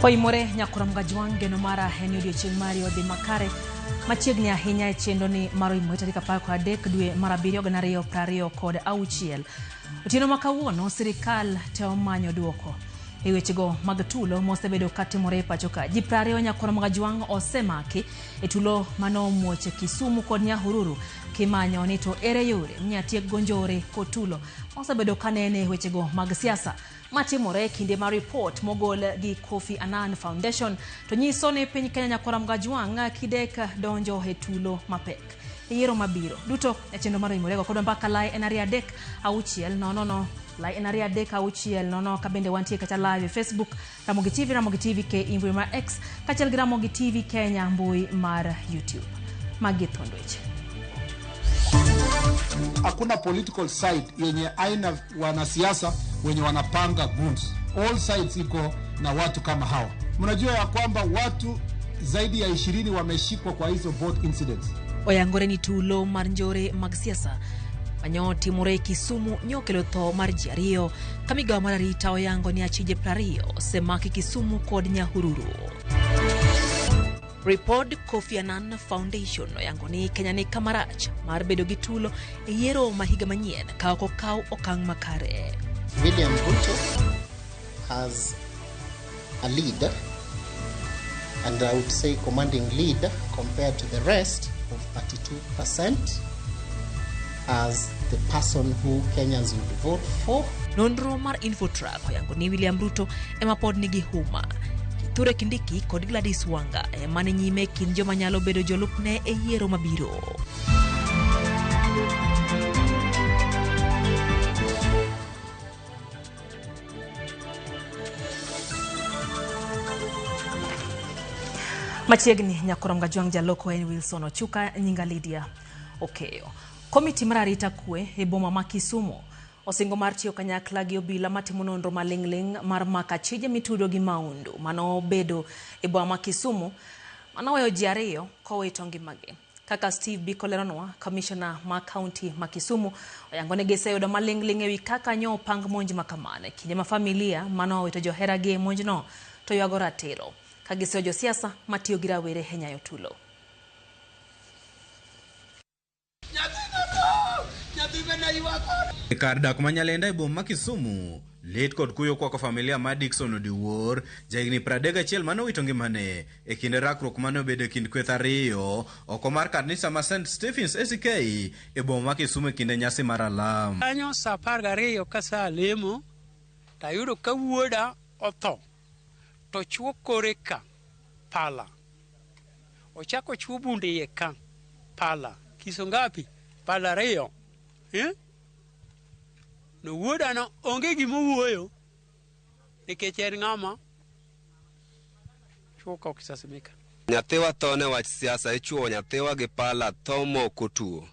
Oimore nyakora Mgajwang' geno mara en ni odiochieng' mari odhi makare machiegni ahinya e chenro ni mar Oimore tarik 13 dwe mar abiriyo 2026. Otieno ma kawuono sirikal temo manyo duoko e wechego mag tulo mosebedo katimore e pacho ka. Ji 20 nyakora Mgajwang' osemaki e tulo manomuoch e Kisumu kod Nyahururu kimanyo ni to ere yore minya tiek go njore kod tulo mosebedo kanene e wechego mag siasa. Matimore e kinde ma ripot mogol gi Kofi Annan Foundation to nyiso ni piny Kenya nyakwara Mgajwang' kidek donjo e tulo mapek e yiero mabiro. Duto e chenro mar Oimorego kodwa mbaka lai en 2 3 6 0 0 lai en 2 3 6 0 ka bende wantie kata live e Facebook Ramogi TV, Ramogi TV ke mbui mar X kaachiel gi Ramogi TV Kenya mbui mar YouTube. Magi thuond weche. Hakuna political side yenye aina wanasiasa wenye wanapanga goons. All sides iko na watu kama hawa. Mnajua ya kwamba watu zaidi ya 20 wameshikwa kwa hizo both incidents. Oyangore ni tulo mar njore mag siasa manyo timore Kisumu nyokelo tho mar ji ariyo ka migawo mar arita oyango ni achije 20 osemaki Kisumu kod Nyahururu. Ripod Kofi Annan Foundation oyango ni Kenya ni kama rach mar bedo gi tulo e yiero ma higa manyien ka ok okaw okang' makare. William Ruto has a lead, and I would say commanding lead compared to the rest of 32% as the person who Kenyans would vote for. Nonro mar Infotrack oyango ni William Ruto ema pod nigi huma. Kithure Kindiki kod Gladys Wanga ema ni nyime e kind joma nyalo bedo jolupne e yiero mabiro. Machiegni nyakorom Gajwang' jaloko en Wilson Ochuka, nyinga Lydia Okeyo. Komiti mar arita kwe e boma ma Kisumu osingo mar tiyo kanyakla gi obila matimo nonro maling'ling' mar mako achije mitudo gi maundu manobedo e boma ma Kisumu manoweyo ji ariyo kowito ngimagi. Kaka Steve Biko leronwa, kamishona ma kaunti ma Kisumu oyango ni giseyudo maling'ling' ewi kaka nyo opang monj ma kamano e kinde ma familia manowito joheragi e monjno to ywago ratiro ka giseyo josiasa matiyo gi rawere e nyayo tulo. E kar dak ma Nyalenda e boma ma Kisumu, lit kod kuyo kwako familia mar Dickson Odiwuor, jahigni 31 mane owito ngimane e kinde rakruok mane obedo e kind kweth ariyo oko mar kanisa ma St Stephen's ACK e boma ma Kisumu e kinde nyasi mar alam. Kanyo saa 12 ka saa lemo to ayudo ka wuoda otho to chuo kore ka pala ochako chuo bunde iye ka pala kiso ngapi pala ariyo eh? No wuoda no onge gima owuoyo nikech en ng'ama chuo ka okisasimika. Nyathiwa tho ne wach siasa, ichuo nyathiwa gi pala tho moko tuo.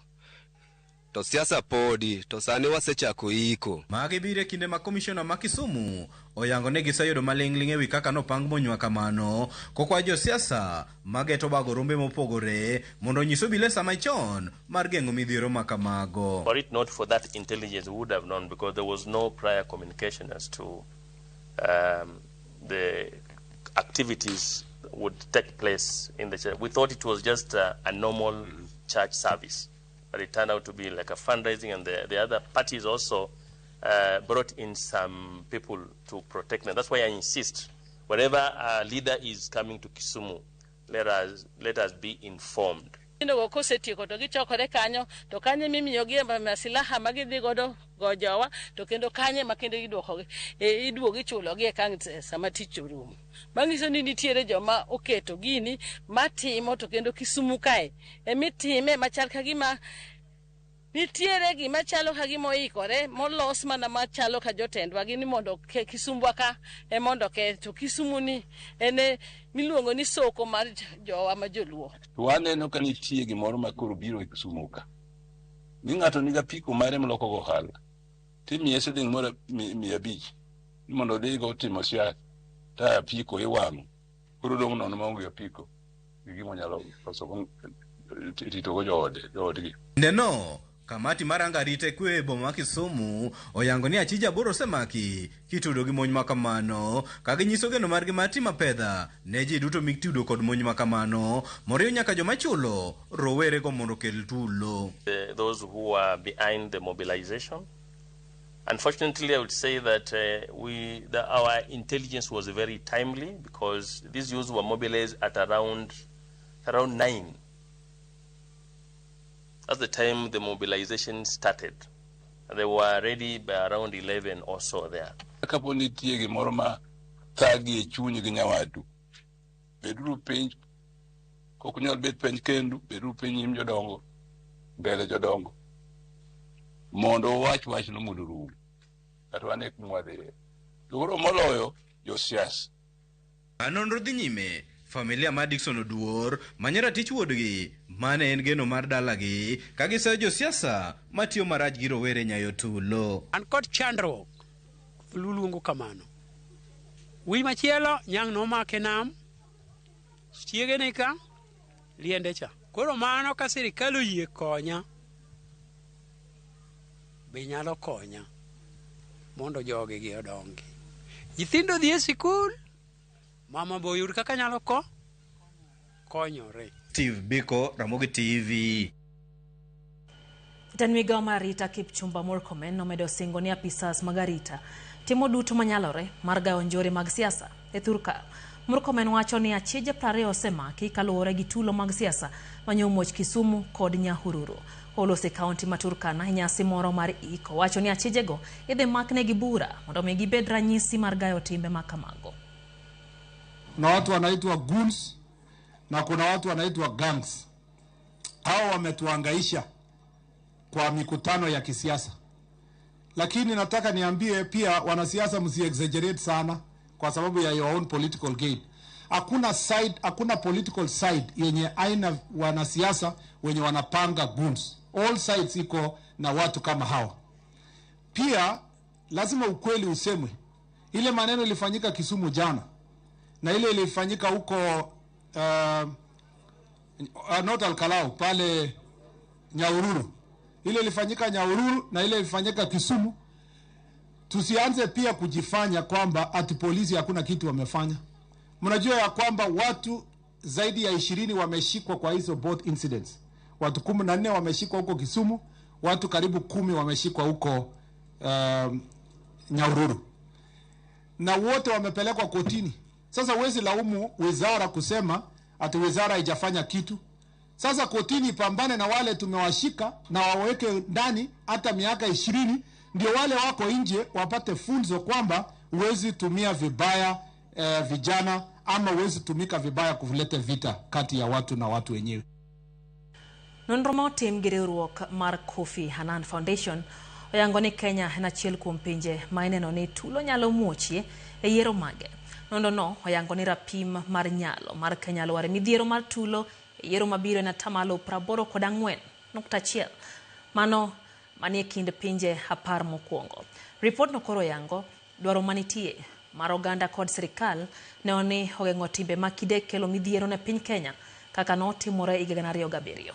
To siasa podi, to sani wasechako iko. Magi biro e kinde ma komishona ma Kisumu oyango ni giseyudo maling'ling' ewi kaka nopang monjwa kamano kokwayo josiasa mageto bago rombe mopogore mondo onyis obila e sama chon mar geng'o midhiero ma kamago. Were it not for that intelligence, we would have known because there was no prior communication as to the activities would take place in the church. We thought it was just a normal church service, but it turned out to be like a fundraising, and the other parties also brought in some people to protect them. That's why I insist, whenever a leader is coming to Kisumu, let us be informed. Nyithindo go kosetieko to gichokore kanyo to kanyo mimiyogi silaha ma gidhi godo go jowa to kendo kanyo ema kendo iduokogi e, iduogo ichulogi e kang' sama tich orumo. Manyiso ni nitiere joma oketo gini matimo to kendo Kisumu kae emitime machal ka gima nitiere gima chalo ka gima oikore molos mana machalo ka jotendwa gi ni mondo Kisumbwa ka e mondo ke to Kisumu ni en e miluongo ni soko mar jowa ma joluo. To waneno ka nitie gimoro ma koro biro e Kisumu ka. Ni ng'ato nigi apiko mare moloko go ohala. Timiye siling moro 500 ni mondo odhigo timo siasa. Ta apiko iwang'o. Koro odong' nono maonge apiko. Gi gima onyalo loso go rito go joode joodgi. Kindeno, Kamati mar arita kwe e boma ma Kisumu oyango ni achije 8 osemaki kitudo gi monj makamano, ka ginyiso geno margi mar timo apedha ne ji duto mitudo kod monj makamano, moriwo nyaka joma chulo rowerego mondo okel tulo. Those who are behind the mobilization. Unfortunately, I would say that our intelligence was very timely, because these youths were mobilized at around 9. That's the time the mobilization started. And they were ready by around 11 or so there. Kapo nitie gimoro ma thagi e chunyi gi nyawadu, beduru piny. Kok unyal bet piny kendu, beduru piny nyim jodongo, mbele jodongo, mondo uwach wachno mondo orum, kata wane kuma wadhiye. To koro moloyo josiasa. Ka nonro dhi nyime, familia mar Dickson Oduor manyo ratich wuodgi mane en geno mar dalagi, ka giseyo josiasa matiyo marach gi rowere nyayo tulo. An kod chandruok, luongo kamano. Wi machielo nyang' nomake nam, chiege ni ka, liende cha. Koro mano ka sirikal oyie konya, be nyalo konya mondo jogi gi odongi. Nyithindo dhi e sikul, mama be oyud kaka nyalo konyore. Steve Biko, Ramogi TV. Jatend migao mar arita Kipchumba Murkomen nomedo singo ni apisas mag arita timo duto manyalore mar gayo njore mag siasa e thurka. Murkomen wacho ni achije 20 osemaki kaluwore gi tulo mag siasa manyomuoch Kisumu kod Nyahururu. Oloso e kaunti ma Turkana e nyasi moro mar ik. Owacho ni achijego idhi maknegi bura mondo mi gibed ranyisi mar gayo timbe ma kamago. Kuna watu wanaitwa goons na kuna watu wanaitwa gangs. Hao wametuangaisha kwa mikutano ya kisiasa. Lakini nataka niambie pia wanasiasa, msi exaggerate sana kwa sababu ya your own political gain. Hakuna political side yenye aina wanasiasa wenye wanapanga goons. All sides iko na watu kama hawa. Pia lazima ukweli usemwe. Ile maneno ilifanyika Kisumu jana na ile ilifanyika huko North Olkalou pale Nyahururu. Ile ilifanyika Nyahururu na ile ilifanyika Kisumu. Tusianze pia kujifanya kwamba ati polisi hakuna kitu wamefanya. Mnajua ya kwamba watu zaidi ya 20 wameshikwa kwa hizo both incidents. Watu 14 wameshikwa huko Kisumu, watu karibu 10 wameshikwa huko Nyahururu. Na wote wamepelekwa kotini. Sasa huwezi laumu wizara kusema ati wizara haijafanya kitu. Sasa kotini ipambane na wale tumewashika na waweke ndani hata miaka 20, ndio wale wako nje wapate funzo kwamba huwezi tumia vibaya vijana ama huwezi tumika vibaya kuleta vita kati ya watu na watu wenyewe. Nonro ma otim gi riwruok mar Kofi Annan Foundation oyango ni Kenya en achiel kuom pinje ma ineno ni tulo nyalo muochie e yiero mage. Nonro no oyango ni rapim mar nyalo mar Kenya luwore midhiero mar tulo e yiero mabiro en 84.1%. Mano manie kind pinje 10 mokwongo. Ripot no koro oyango dwaro manitie mar oganda kod sirikal neno ni ogeng'o timbe ma kide kelo midhiero ne piny Kenya kaka notimore higa 2007.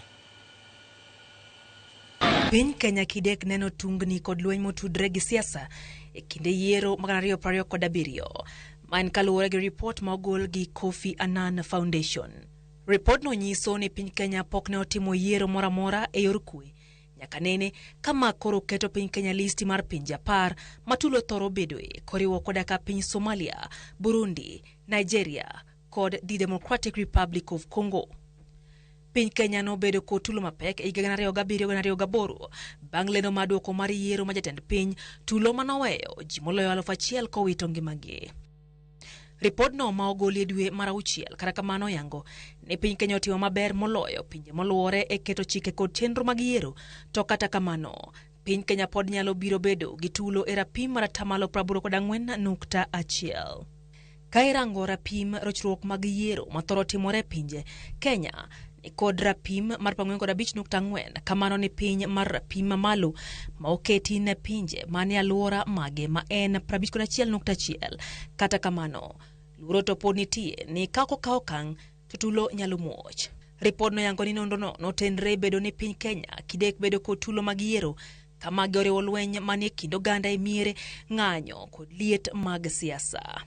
Piny Kenya kidek neno tungni kod lweny motudre gi siasa e kinde yiero mag 2027. Ma en kaluwore gi ripot ma ogol gi Kofi Annan Foundation. Ripodno nyiso ni piny Kenya pok ne otimo yiero moro amora e yor kwe nyaka nene kama koro keto piny Kenya listi mar pinje 10 ma tulo thoro bedoe, koriwo koda ka piny Somalia, Burundi, Nigeria kod the Democratic Republic of Congo. Piny Kenya nobedo kod tulo mapek e higa 2007-2008 bang' lendo mar duoko mar yiero ma jatend piny, tulo manoweyo ji moloyo 1000 kowito ngimagi. Ripodno ma ogol e dwe mar 6 kata kamano oyango ni piny Kenya otimo maber moloyo pinje moluwore e keto chike kod chenro mag yiero, to kata kamano piny Kenya pod nyalo biro bedo gi tulo e rapim mar 84.1%. Ka irango rapim rochruok mag yiero mathoro timore e pinje, Kenya ni kod rapim mar 45.4, kamano ni piny mar rapim mamalo ma oketi ne pinje manie alwora mage ma en 51.1. Kata kamano, luoro to pod nitie ni ka ok okaw okang' to tulo nyalo muoch. Ripodno yango ni nonrono notenre bedo ni piny Kenya kidek bedo kod tulo mag yiero kama oriwo lweny manie kind oganda e miere, ng'anyo kod liet mag siasa.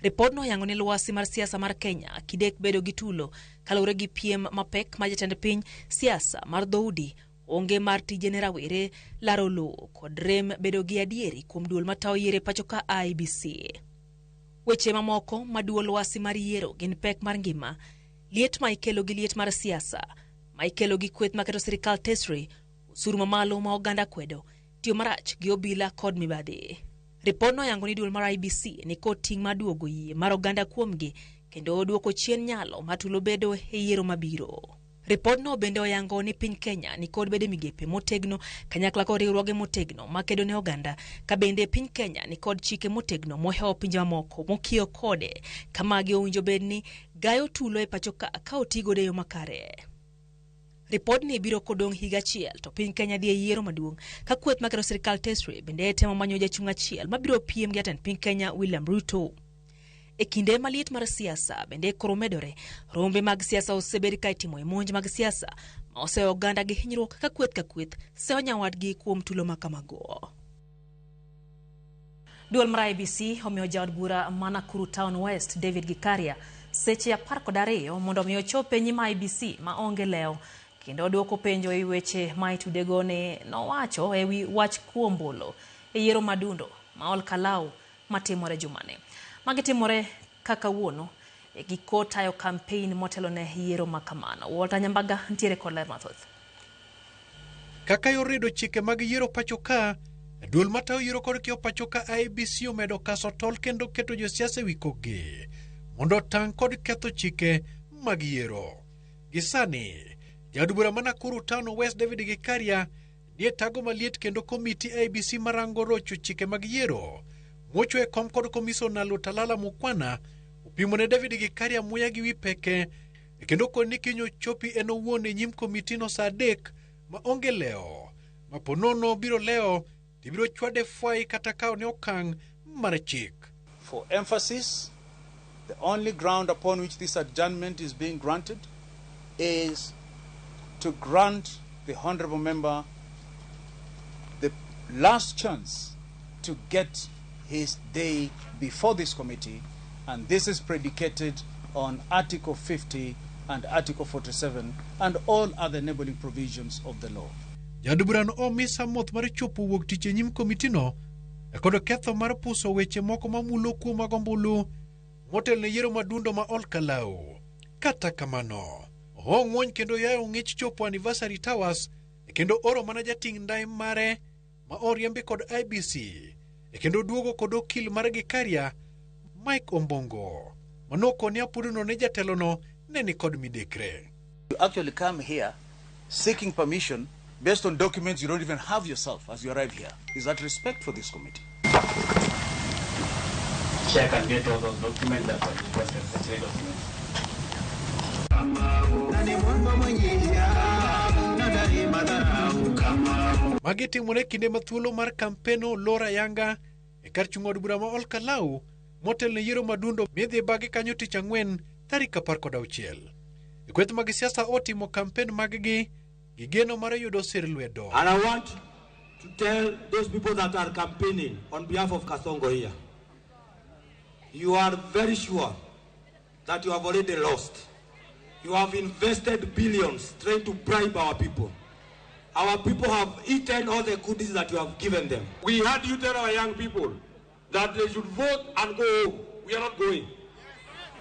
Ripodno yango ni lwasi mar siasa mar Kenya kidek bedo gi tulo kaluwore gi piem mapek ma jatend piny, siasa mar dhoudi, onge mar tije ne rawere, laro lowo kod rem bedo gi adieri kuom duol matayo yiero e pacho ka IEBC. Weche mamoko maduo lwasi mar yiero gin pek mar ngima, liet ma ikelo gi liet mar siasa, ma ikelo gi kweth maketo sirikal tesre, osuru mamalo ma oganda kwedo, tiyo marach gi obila kod mibadhi. Ripodno yango ni duol mar IEBC ni kod ting' mar duogo yie mar oganda kuomgi kendo duoko chien nyalo mar tulo bedo e yiero mabiro. Ripodno bende oyango ni piny Kenya ni kod bedo e migepe motegno kanyakla kod riwruoge motegno makedo ne oganda, ka bende piny Kenya ni kod chike motegno mohewo pinje mamoko mokiewo kode, ka magi owinjo bed ni gayo tulo e pacho ka otigodo e yo makare. Ripodni biro kodong' higa achiel to piny Kenya dhi e yiero maduong' ka kweth maketo sirikal tesre bende temo manyo jachung' achiel mabiro piem gi jatend piny Kenya William Ruto. E kinde maliet mar siasa bende koro medore, rombe mag siasa osebed ka itimo e monj mag siasa ma oseyo oganda gi hinyruok ka kweth ka kweth seyo nyawadgi kuom tulo ma kamago. Duol mar IEBC omiyo jaod bura ma Nakuru Town West David Gikaria seche 12 mondo omi ochop e nyim IEBC ma onge lewo kendo oduoko penjo e weche ma itudego ne nowacho e wi wach kuo ombulu e yiero madundo ma Ol Kalou matimore jumani. Magi timore kaka wuono e giko tayo kampein motelo ne yiero ma kamano. Walter Nyambaga ntiere kod ler mathoth. Kaka yor redo chike mag yiero pacho ka, duol matayo yiero kod kiewo pacho ka IEBC omedo kaso tol kendo keto josiasa e wi kokgi mondo otang' kod ketho chike mag yiero. Gi sani, jaod bura ma Nakuru Town West David Gikaria nie tago maliet kendo komiti IEBC marango rocho chike mag yiero mocho e kom kod komisona Lutalala Mukwana opimo ne David Gikaria muya gi wi peke kendo koni kiny ochopi en owuon e nyim komitino sa 3 ma onge lewo ma ponono biro lewo tibiro chwade fwai kata kawo ne okang' mar chik. For emphasis, the only ground upon which this adjournment is being granted is to grant the honorable member the last chance to get his day before this committee, and this is predicated on Article 50 and Article 47 and all other enabling provisions of the law. Jaod burano omi samoth mar chopo wuok tich e nyim komitino e kod ketho mar puso weche moko mamulo kuo mag ombulu motelo ne yiero madundo ma Ol Kalou. Kata kamano, ong'wony kendo yayo ng'ich chopo Anniversary Towers kendo oro mana jating' ndai mare ma oriembi kod IEBC kendo duogo kod okil mar Gikaria Mike Ombongo manokoni apudono ne jatelono ne ni kod midekre. You actually come here seeking permission based on documents you don't even have yourself as you arrive here. Is that respect for this committee? Chair can get all those documents that were requested, the 3 documents. Magi timore kinde ma thuolo mar kampeno Laura Yanga e kar chung' od bura ma Ol Kalou motelo ne yiero madundo midhi bagi kanyo tich ang'wen tarik 16. E kweth mag siasa otimo kampen mag-gi gi geno mar yudo sir lwedo. And I want to tell those people that are campaigning on behalf of Kasongo here, you are very sure that you have already lost. You have invested billions trying to bribe our people. Our people have eaten all the goodies that you have given them. We had you tell our young people that they should vote and go home. We are not going.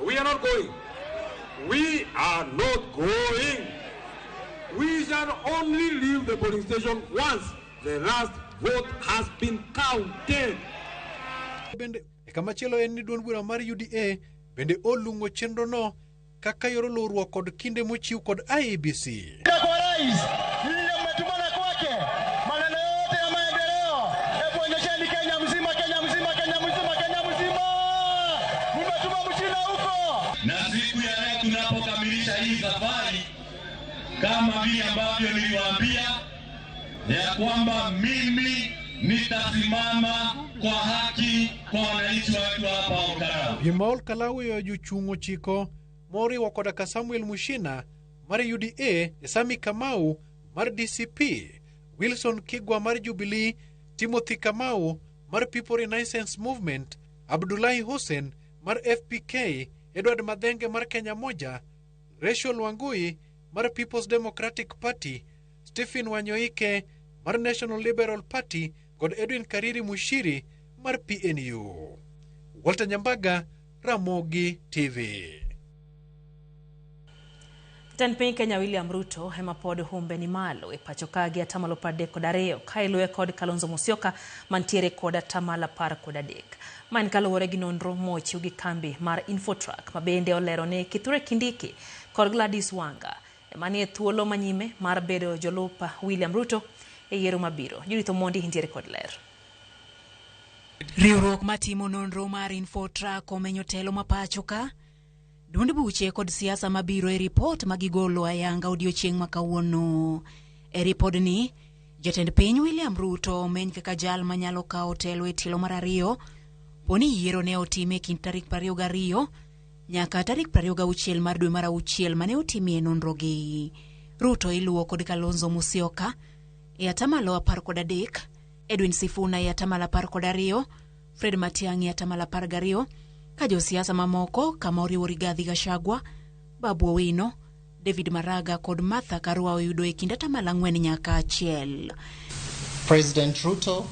We are not going. We are not going. We shall only leave the polling station once the last vote has been counted. Bende kamachielo en ni duond bura mar UDA bende olung'o chenrono kaka yor luwruok kod kinde mochiw kod IEBC. Kwa rais, nyinyi mmetumana kwake maneno yote ya maendeleo, hebu onyesheni Kenya mzima, Kenya mzima, Kenya mzima, Kenya mzima, mmetuma mchina huko. Na siku ya leo tunapokamilisha hii safari, kama vile ambavyo niliwaambia ya kwamba mimi nitasimama kwa haki kwa wananchi wetu hapa Ol Kalou. Piem ma Ol Kalou oweyo jochung' 9 moriwo koda ka Samuel Mushina mar UDA, Sami Kamau mar DCP, Wilson Kigwa mar Jubilee, Timothy Kamau mar People Renaissance Movement, Abdullahi Hussein mar FPK, Edward Madhenge mar Kenya Moja, Rachel Wangui mar People's Democratic Party, Stephen Wanyoike mar National Liberal Party kod Edwin Kariri Mushiri mar PNU. Walter Nyambaga, Ramogi TV. Jatend piny Kenya William Ruto ema pod humbe ni malo e pacho ka gi atamalo 32 ka iluwe kod Kalonzo Musyoka mantiere kod atamalo 13. Ma en kaluwore gi nonro mochiw gi kambi mar Infotrack ma bende olero ni Kithure Kindiki kod Gladys Wanga ema nie thuolo manyime mar bedo jolup William Ruto e yiero mabiro. Judith Omondi nitiere kod ler. Riwruok matimo nonro mar Infotrack omenyo telo ma pacho ka duond buche kod siasa mabiro e ripot ma gigolo ayanga odiochieng' ma kawuono. E ripodni, jatend piny William Ruto omeny kaka jal manyalo kawo telo e tielo mar ariyo poni yiero ne otim e kind tarik 22 nyaka tarik 26 mar dwe mar auchiel mane otimie nonrogi. Ruto iluwo kod Kalonzo Musyoka e atamalo 13, Edwin Sifuna e atamalo 12, Fred Matiang'i e atamalo 12, ka josiasa mamoko kama oriwo Rigathi Gachagua, Babu Owino, David Maraga kod Martha Karua oyudo e kind atamalo 4 nyaka 1. President Ruto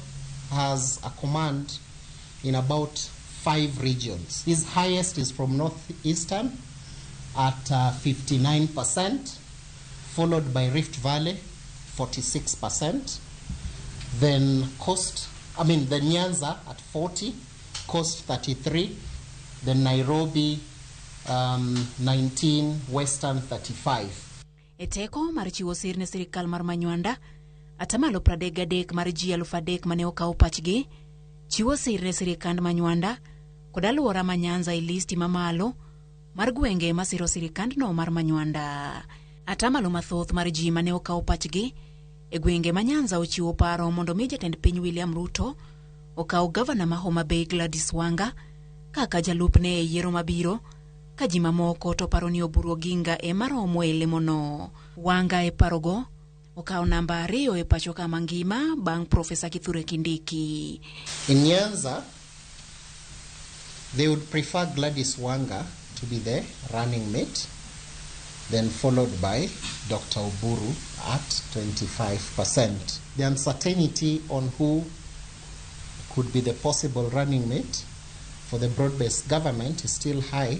has a command in about 5 regions. His highest is from Northeastern at 59%, followed by Rift Valley, 46%, then Coast, then Nyanza at 40, Coast 33, then Nairobi 19, Western 35. E teko mar chiwo sir ne sirikal mar Manywanda, atamalo 33 mar ji 3,000 mane okawo pachgi, chiwo sir ne sirikand Manywanda kod alwora ma Nyanza e listi mamalo mar gwenge masiro sirikandno mar Manywanda. Atamalo mathoth mar ji mane okawo pachgi e gwenge ma Nyanza ochiwo paro mondo mi jatend piny William Ruto okaw gavana ma Homa Bay Gladys Wanga kaka jalupne e yiero mabiro, ka ji mamoko to paro ni Oburu Oginga ema romo e lemono. Wanga e parogo okawo namba 2 e pacho ka mangima bang' Profesa Kithure Kindiki. In Nyanza, they would prefer Gladys Wanga to be the running mate, then followed by Dr. Oburu at 25%. The uncertainty on who could be the possible running mate for the broad-based government is still high,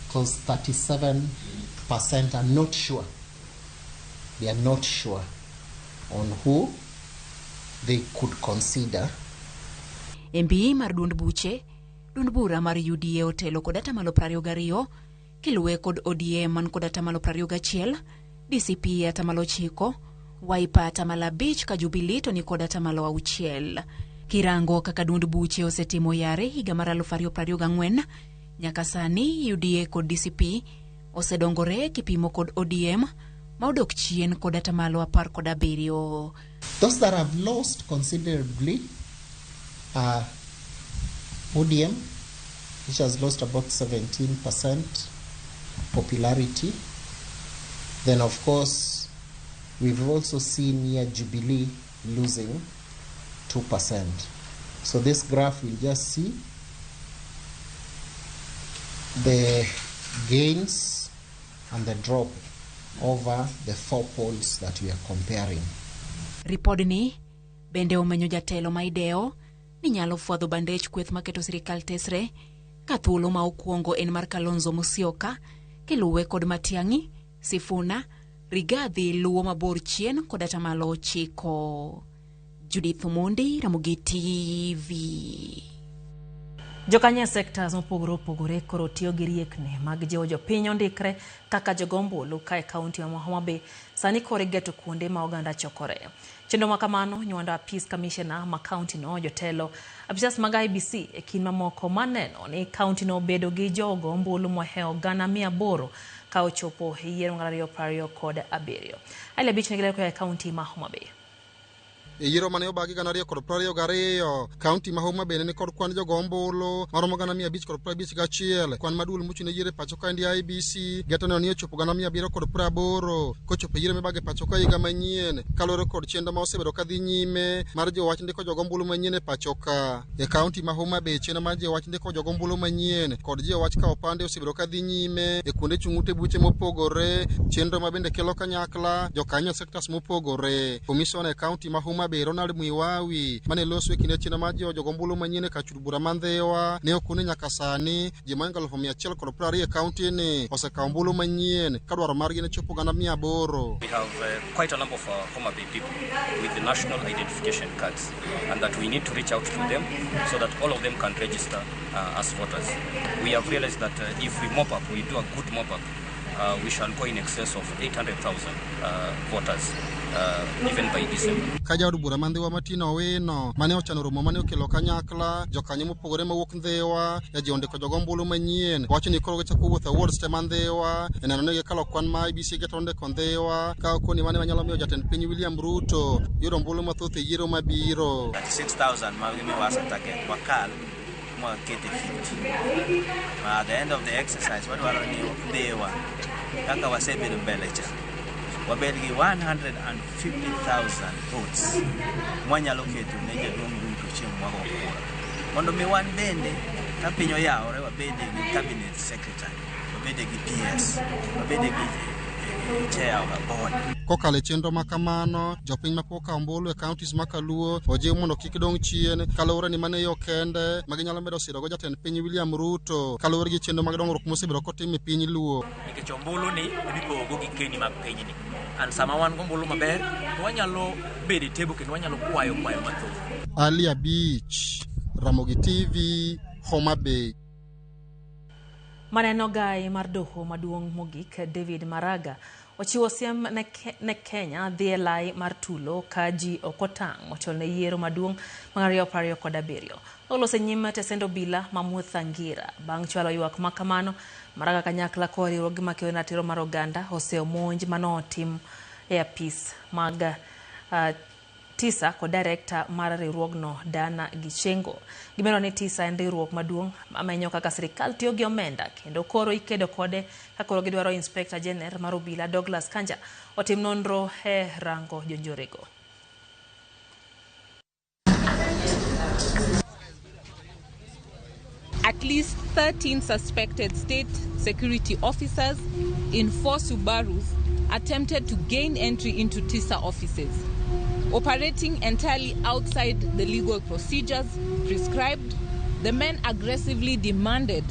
because 37% are not sure. They are not sure on who they could consider. MBE mar duond buche, duond bura mar UDA otelo kod atamalo 22, kiluwe kod ODM man kod atamalo 21, DCP atamalo 9, Wiper atamalo 5 ka Jubilee to ni kod atamalo 6. Kirango kaka duond buche osetimo yare higa mar 2024 nyaka sani UDA kod DCP osedongore kipimo kod ODM ma odok chien kod atamalo 17. Those that have lost considerably are ODM, which has lost about 17% popularity. Then, of course, we've also seen here Jubilee losing 2%. So this graph will just see the gains and the drop over the 4 polls that we are comparing. Ripodni bende omenyo jatelo ma ideo ni nyalo fwadho bandech kweth maketo sirikal tesre ka thuolo ma okwongo en mar Kalonzo Musyoka kiluwe kod Matiang'i, Sifuna, Rigathi luwo mabor chien kod atamalo 9. Judith Omondi, Ramogi TV. Jokanyo e sectors mopogore opogore koro tiyo gi riekni mag jiwo jopiny ondikre kaka jogo ombulu ka e kaunti ma Homa Bay sani koro igeto kuonde ma oganda chokore. Chenro ma kamano nywando apis kamishna ma kaunti no, jotelo, apisas mag IEBC e kind mamoko maneno ni kaunti no bedo gi jogo ombulu mohewo 800,000 ka ochopo e yiero mar 2027. Ali abich ne giler koa e kaunti ma Homa Bay. E yiero mane obagi 2022, kaunti ma Homa Bay ne nikod kwan jogo ombulu maromo 551, kwan ma duol mochung' ne yiero e pacho kaendi IEBC geto neno ni ochopo 780 kochopo e yiero mibago e pacho ka higa manyien kaluwore kod chenro ma osebedo kadhi nyime mar jiwo wach ndiko jogo ombulu manyien e pacho ka. E kaunti ma Homa Bay chenro mar jiwo wach ndiko jogo ombulu manyien kod jiwo wach kawo opande osebedo kadhi nyime e kuonde chung' ute buche mopogore, chenro ma bende kelo kanyakla jokanyo e sectors mopogore. Komishona e kaunti ma Homa Bay Ronald Mwiwawi mane loso e kinde chenro mar jiwo jogo ombulu manyien e kar chud bura ma Ndhiwa ne okone nyaka sani ji mohingo 120,000 e kaunti ni osekawo ombulu manyien ka dwaro margi ne chopo 800,000. We have quite a number of Homa Bay people with the national identification cards, and that we need to reach out to them so that all of them can register as voters. We have realized that if we mop up, we do a good mop up, we shall go in excess of 800,000 voters even by December. Ka jaod bura ma Ndhiwa Martin Owino mane ochano romo mane okelo kanyakla jokanyo mopogore mawuok Ndhiwa e jiwo ndiko jogo ombulu manyien wacho ni koro gichako wuotho e wards te ma Ndhiwa e neno ni gikalo kwan ma IEBC geto ndiko Ndhiwa ka okoni mane manyalo miyo jatend piny William Ruto yudo ombulu mathoth e yiero mabiro. 36,000 ma gimiwa as a target wakal mwakete 50. At the end of the exercise wadwaro ni Ndhiwa kaka wasebedo mbele cha wabed gi 150,000 votes mwanyalo keto ne jaduong' Ruto chieng' mwago kura mondo mi wan bende ka piny oyawore wabede gi cabinet secretary, wabede gi PS, wabede gi chair of a board. Kokalo e chenro ma kamano, jopiny ma pok okawo ombulu e counties ma Kaluo ojiw mondo kik dong' chien kaluwore ni mano e yo kende ma ginyalo medo sirogo jatend piny William Ruto kaluwore gi chenro mag dongruok mosebedo kotim e piny Luo. Nikech ombulu ni emipogo gi keni mag pinyni. And sama wan gombulu maber, to wanyalo bedo e table kendo wanyalo kwayo kwayo mathoth. Ali Abich, Ramogi TV, Homa Bay. Maneno gai mar doho maduong' mogik David Maraga ochiwo siem ne Kenya dhi e lai mar tulo ka ji ok otang' ochol ne yiero maduong' mar 2027. Oloso e nyim tesend obila ma Muthangira bang' chwalo ywak ma kamano. Maraga kanyakla kod riwruoge makedo ratiro mar oganda oseomonj manotim e apis mag TISA kod direkta mar riwruogno Dana Gichengo. Gimedo ni TISA en riwruok maduong' mamenyo kaka sirikal tiyo gi omenda kendo koro ikedo kode ka koro gidwaro Inspector General mar obila Douglas Kanja otim nonro e rango jonjorego. At least 13 suspected state security officers in 4 Subarus attempted to gain entry into TISA offices, operating entirely outside the legal procedures prescribed. The men aggressively demanded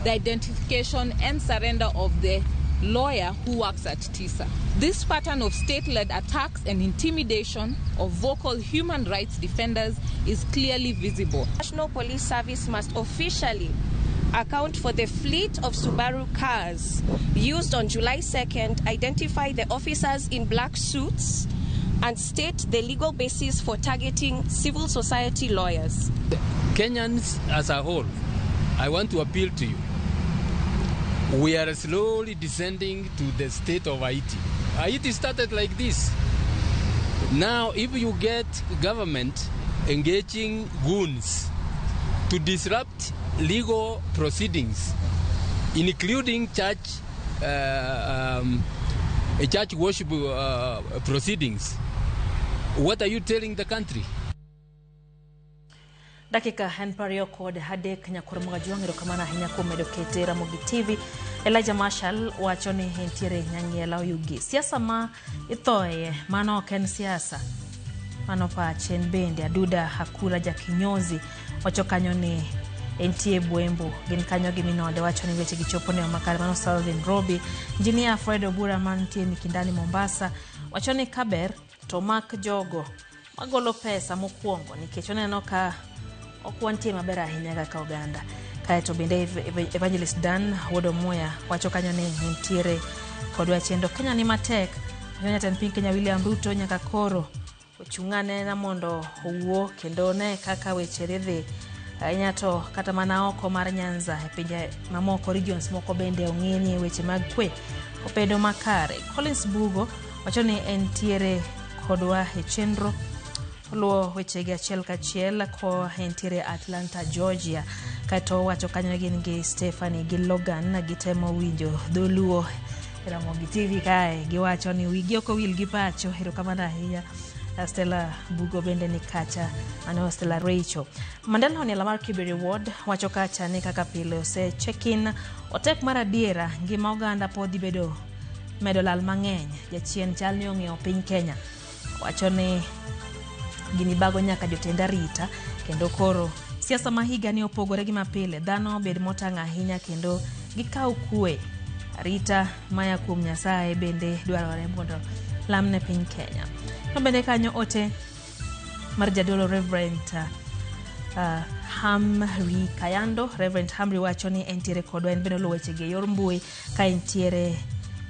the identification and surrender of the lawyer who works at TISA. This pattern of state-led attacks and intimidation of vocal human rights defenders is clearly visible. National Police Service must officially account for the fleet of Subaru cars used on July 2nd, identify the officers in black suits, and state the legal basis for targeting civil society lawyers. Kenyans as a whole, I want to appeal to you. We are slowly descending to the state of Haiti. Haiti started like this. Now, if you get government engaging goons to disrupt legal proceedings, including church worship proceedings, what are you telling the country? Dakika en 23 nyakwar Mwajwang' erokamano ahinya kuom medo kete Ramogi TV. Elijah Marshall wacho ni entiere Nyangiela Oyugi. Siasa ma ithoye mano ok en siasa. Mano pache en bende Aduda Hakula Jakinyozi wacho kanyo ni entie Bwembo gin kanyo gi minode wacho ni weche gichopo ne makare. Mano Salvin Robi. Engineer Fred Obura mantie Mikindani Mombasa wacho ni kaber to mak jogo magolo pesa mokwongo nikech oneno ka ok wantie maber ahinya kaka oganda. Kaeto bende Evangelist Dan Wuod Omuya wacho kanyo ni nitiere kodwa chenro Kenya ni matek. Jatend piny Kenya William Ruto nyaka koro ochung' anena mondo owuo kendo ne kaka weche dhi ahinya to kata mana oko mar Nyanza e pinje mamoko regions moko bende ong'e ni weche mag kwe obedo makare. Collins Bugo wacho ni entiere kodwa e chenro. Oluwo wechegi achiel kachiel ko entiere Atlanta, Georgia. Kaeto owacho kanyo ni gin gi Stephanie gi Logan gitemo winjo dholuo e Ramogi TV kae. Giwacho ni wigi ok owil gi pacho. Erokamano ahinya. Stella Bugo bende ni kacha, mano Stella Rachel. Mandela Oniela mar Kiberi Ward wacho kacha ni kaka pile ose check-in otek mar adiera ngima oganda pod dhi bedo medo lal mang'eny. Jachien chal ni ong'iewo piny Kenya. Wacho ni gini bago nyaka jotend arita kendo koro siasa ma higa ni opogore gi mapile. Dhano bed motang' ahinya kendo gikaw kwe. Arita maya kuom Nyasaye bende dwarore mondo lamne piny Kenya. No bende kanyo ote mar jadolo Reverend Hamri Kayando. Reverend Hamri wacho ni entiere kodwa, en bende oluwo wechegi e yor mbui ka entiere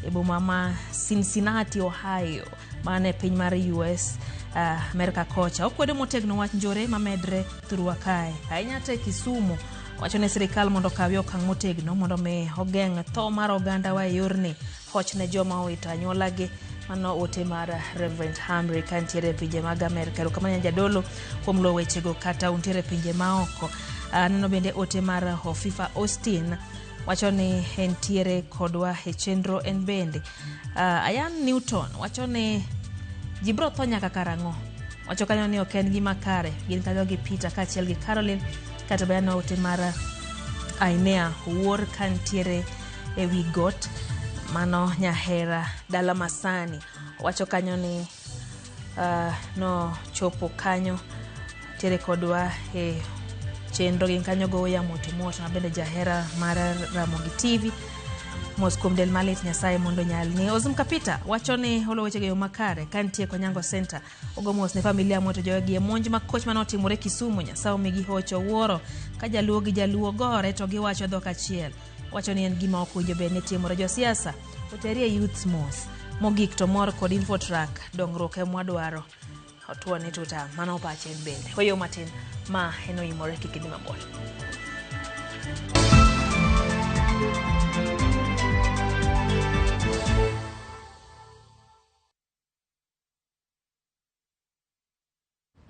e boma ma Cincinnati, Ohio, mano e piny mar US, Amerika kocha. Okwedo motegno wach njore mamedre thurwa kae, ahinya to e Kisumu. Wacho ne sirikal mondo okawie okang' motegno mondo mi ogeng' tho mar oganda wa e yorni, hoch ne joma owito anyuolagi. Mano ote mar Reverend Hamri ka ntiere e pinje mag Amerka. Erokamano jadolo kuom luwo wechego kata untiere e pinje maoko. Aneno bende ote mar Hofifa Austin wacho ni entiere kodwa e chenro en bende. Ayan Newton wacho ni ji biro tho nyaka karang'o? Wacho kanyo ni ok en gima kare. Gin kanyo gi Peter kaachiel gi Caroline. Kata bende aneno ote mar Ainea Owuor ka ntiere e wi got mano Nyahera dala Masani. Wacho kanyo ni nochopo kanyo tiere kodwa e chenro gin kanyo go yamo to mot ma bende jahera mar Ramogi TV. Mos kuom del malit Nyasaye mondo nyalni. Ozum Kapita wacho ni olo wechego e yo makare ka nitie Konyango Center. Ogo mos ne familia moto jogi e monj makoch mane otimore Kisumu. Nyasaye omigi hocho wuoro ka jaluo gi jaluo gore to giwacho dhok achiel. Wacho ni en gima ok owinjo bed ni timore. Josiasa oterie youths mos. Mogik to mor kod Infotrack dongruok ema wadwaro. Otuo ni tuta mano pache en bende. Weyo matin ma en oimore kik idhi mabor.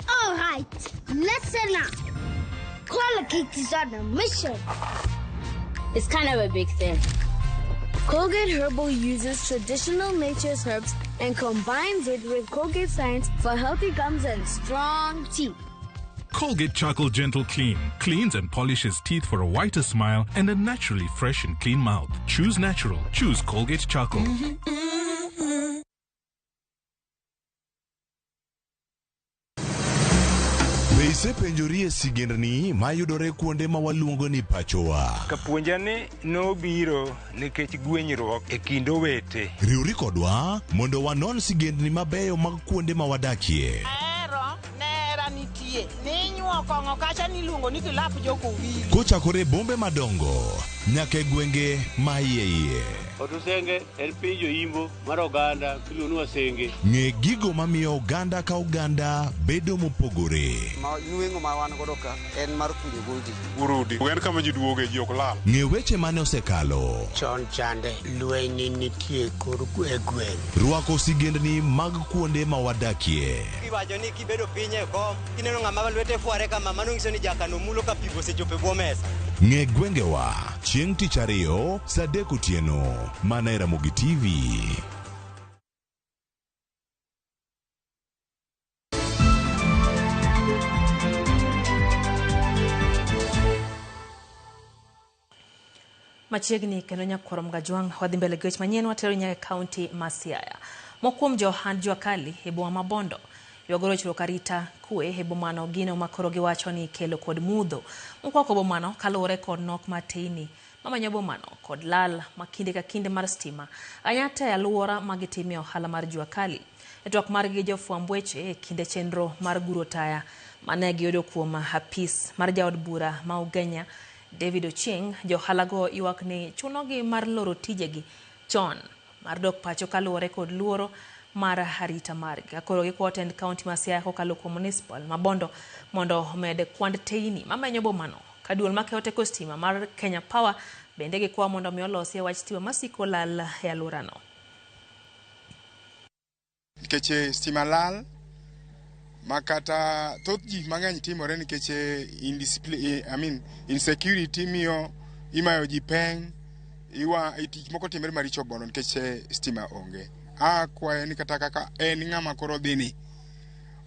All right, listen up. Colgate is on a mission. It's kind of a big thing. Colgate Herbal uses traditional nature's herbs and combines it with Colgate science for healthy gums and strong teeth. Colgate Charcoal Gentle Clean cleans and polishes teeth for a whiter smile and a naturally fresh and clean mouth. Choose natural. Choose Colgate Charcoal. Be isepenjori e sigendni mayudore kuonde ma waluongo ni pachowa? Kapuonja ni nobiro nikech gwenyruok e kind owete. Riwri kodwa mondo wanon sigendni mabeyo mag kuonde ma wadakie. Ahero nera nitie ninyuo kong'o kacha niluongo ni kilap jokowili. Kochakore e bombe madongo nyaka e gwenge ma iye iye. Otusenge en piny joimbo mar oganda miluongo ni Wasenge. Ng'e gigo mamiyo oganda ka oganda bedo mopogore. Ma nweng'o ma wan godo ka en mar kunyo goldi. Urudi. En kama ji duoge ji ok lal. Ng'e weche mane osekalo. Chon chande lweny nitie kor e gweng'. Rwako sigendni mag kuonde ma wadakie. Iwacho ni kibedo piny e kom kineno ng'ama lwete fware kama mano nyiso ni jakano mulo ka pi osechopo e bwo mesa. Ng'e gwengewa chieng' tich ariyo saa 3 otieno mana e Ramogi TV. Machiegni kendo nyakwaro Mgajwang' wadhi mbele gi weche manyien watero nyaka e kaunti ma Siaya. Moko kuom jo ohand jua kali e boma ma Bondo ywago rochruok arita kwe e bomano gino ma koro giwacho ni kelo kod mudho mokwako bomano kaluwore kod nok mar teyni mamanyo bomano kod lal ma kinde ka kinde mar stima ahinya te alwora ma gitime ohala mar jua kali. E twak margi gi jofwamb weche e kinde chenro mar guro taya mane giyudo kuom apis mar jaod bura ma Ugenya David Ochieng, johalago ywak ni chunogi mar loro tijegi chon mar dok pacho kaluwore kod luoro mar arita margi. Koro gikwayo tend kaunti ma Siaya kokalo kuom municipal ma Bondo mondo omed kwand teyni mamenyo bomano. Ka duol makeyo teko stima mar Kenya Power bende gikwayo mondo mi olosie wach stima masiko lal e alworano. Nikech stima lal Ma kata thoth ji mang'eny timore nikech indiscipline, I mean, insecurity miyo imayo ji peng iwa tich moko timore maricho Bondo nikech stima onge. Akwayo ni kata kaka en ng'ama koro dhini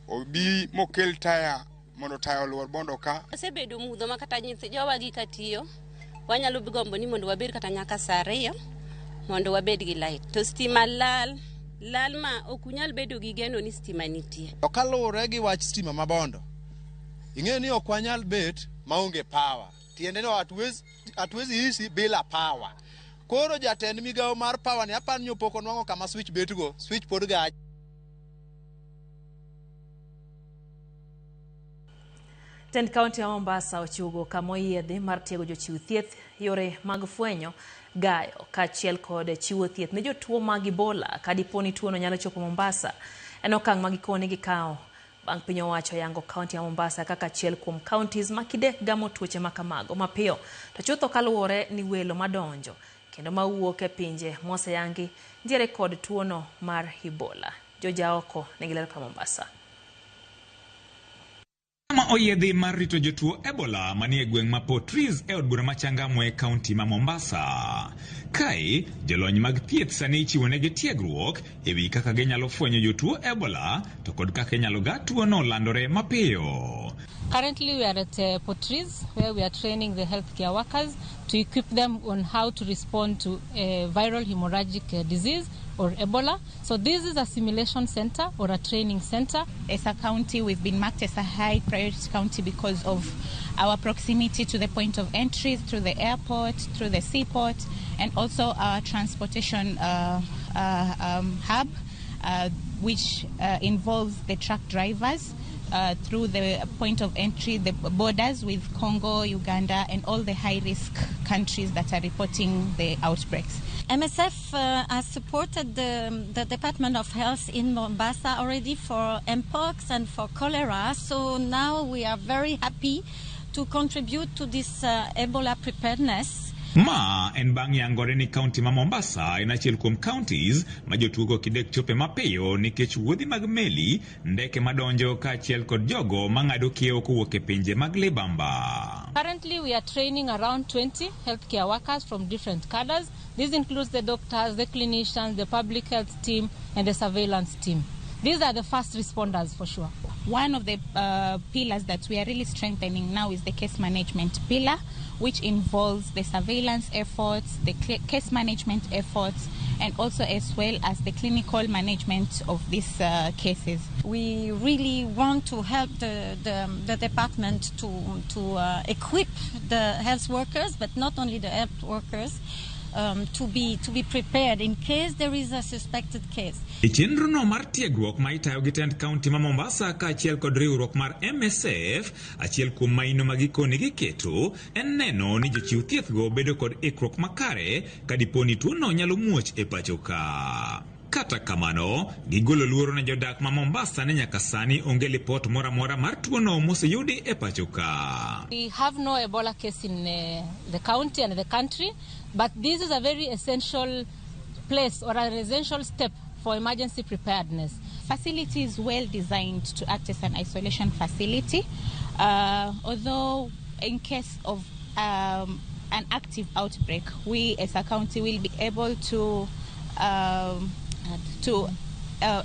obi mokel taya mondo taya oluor Bondo ka. Osebedo mudho ma kata nyithi jowagi katiyo wanyalo gombo ni mondo wabed kata nyaka saa 2 mondo wabed gi light to stima lal lal ma ok unyal bedo gi geno ni stima nitie. To kaluwore gi wach stima ma Bondo, ing'eyo ni ok wanyal bet maonge power. Tiende ni hatuwezi ishi bila power. Koro jatend migawo mar power ni aparo ni pok onwang'o kama switch betgo, switch pod gach. Tend kaunti ya Mombasa ochiwo kama oyiedhi mar tiego jochiw thieth, yore mag fwenyo, gayo kaachiel kod chiwo thieth ne jotuo mag Ebola ka dipo ni tuono nyalo chopo Mombasa. En okang' ma gikone gikawo bang' piny owacho yango kaunti ya Mombasa kaka achiel kuom counties ma kidek gamo tuoche ma kamago mapiyo to chutho kaluwore ni welo madonjo kendo mawuok e pinje moseyangi nitiere kod tuono mar Ebola. Jojaoko nigi ler ka Mombasa. Kama oyiedhi mar rito jotuo Ebola manie gweng' ma Port Reitz e od bura ma Changamwe e kaunti ma Mombasa. Kae, jolony mag thieth sani ichiwonegi tiegruok e wi kaka ginyalo fwenyo jotuo Ebola to kod kaka inyalo ga tuono landore mapiyo. Currently we are at Port Reitz where we are training the healthcare workers to equip them on how to respond to viral hemorrhagic disease or Ebola. So this is a simulation center or a training center. As a county, we've been marked as a high priority county because of our proximity to the point of entry through the airport, through the seaport, and also our transportation hub, which involves the truck drivers through the point of entry, the borders with Congo, Uganda, and all the high-risk countries that are reporting the outbreaks. MSF has supported the Department of Health in Mombasa already for Mpox and for cholera, so now we are very happy to contribute to this Ebola preparedness. Ma en bang' yangore ni kaunti ma Mombasa en achiel kuom counties ma jotugo kidek chope mapiyo nikech wuodhi mag meli, ndeke madonjo kaachiel kod jogo mang'ado kiewo kowuok e pinje mag libamba. Currently we are training around 20 healthcare workers from different cadres. This includes the doctors, the clinicians, the public health team and the surveillance team. These are the first responders for sure. One of the pillars that we are really strengthening now is the case management pillar, which involves the surveillance efforts, the case management efforts, and also as well as the clinical management of these cases. We really want to help the department to equip the health workers, but not only the health workers, to be prepared in case there is a suspected case. E chenro no mar tiegruok ma itayo gi tend kaunti ma Mombasa kaachiel kod riwruok mar MSF, achiel kuom maino ma gikone giketo en neno ni jochiw thiethgo bedo kod ikruok makare ka dipo ni tuono nyalo muoch e pacho ka. Kata kamano, gigolo luoro ne jodak ma Mombasa ni nyaka sani onge lipot moro amora mar tuono moseyudi e pacho ka. We have no Ebola case in the county and the country, but this is a very essential place or an essential step for emergency preparedness. Facility is well designed to act as an isolation facility, although in case of an active outbreak, we as a county will be able to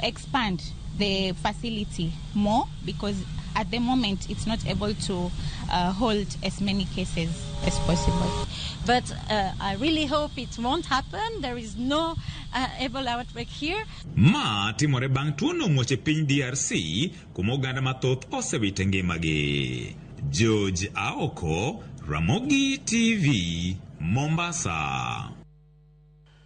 expand the facility more, because at the moment it's not able to hold as many cases as possible. But I really hope it won't happen. There is no Ebola outbreak here. Ma timore bang' tuono muoch e piny DRC kuma oganda mathoth osewito ngimagi. George Aoko, Ramogi TV, Mombasa.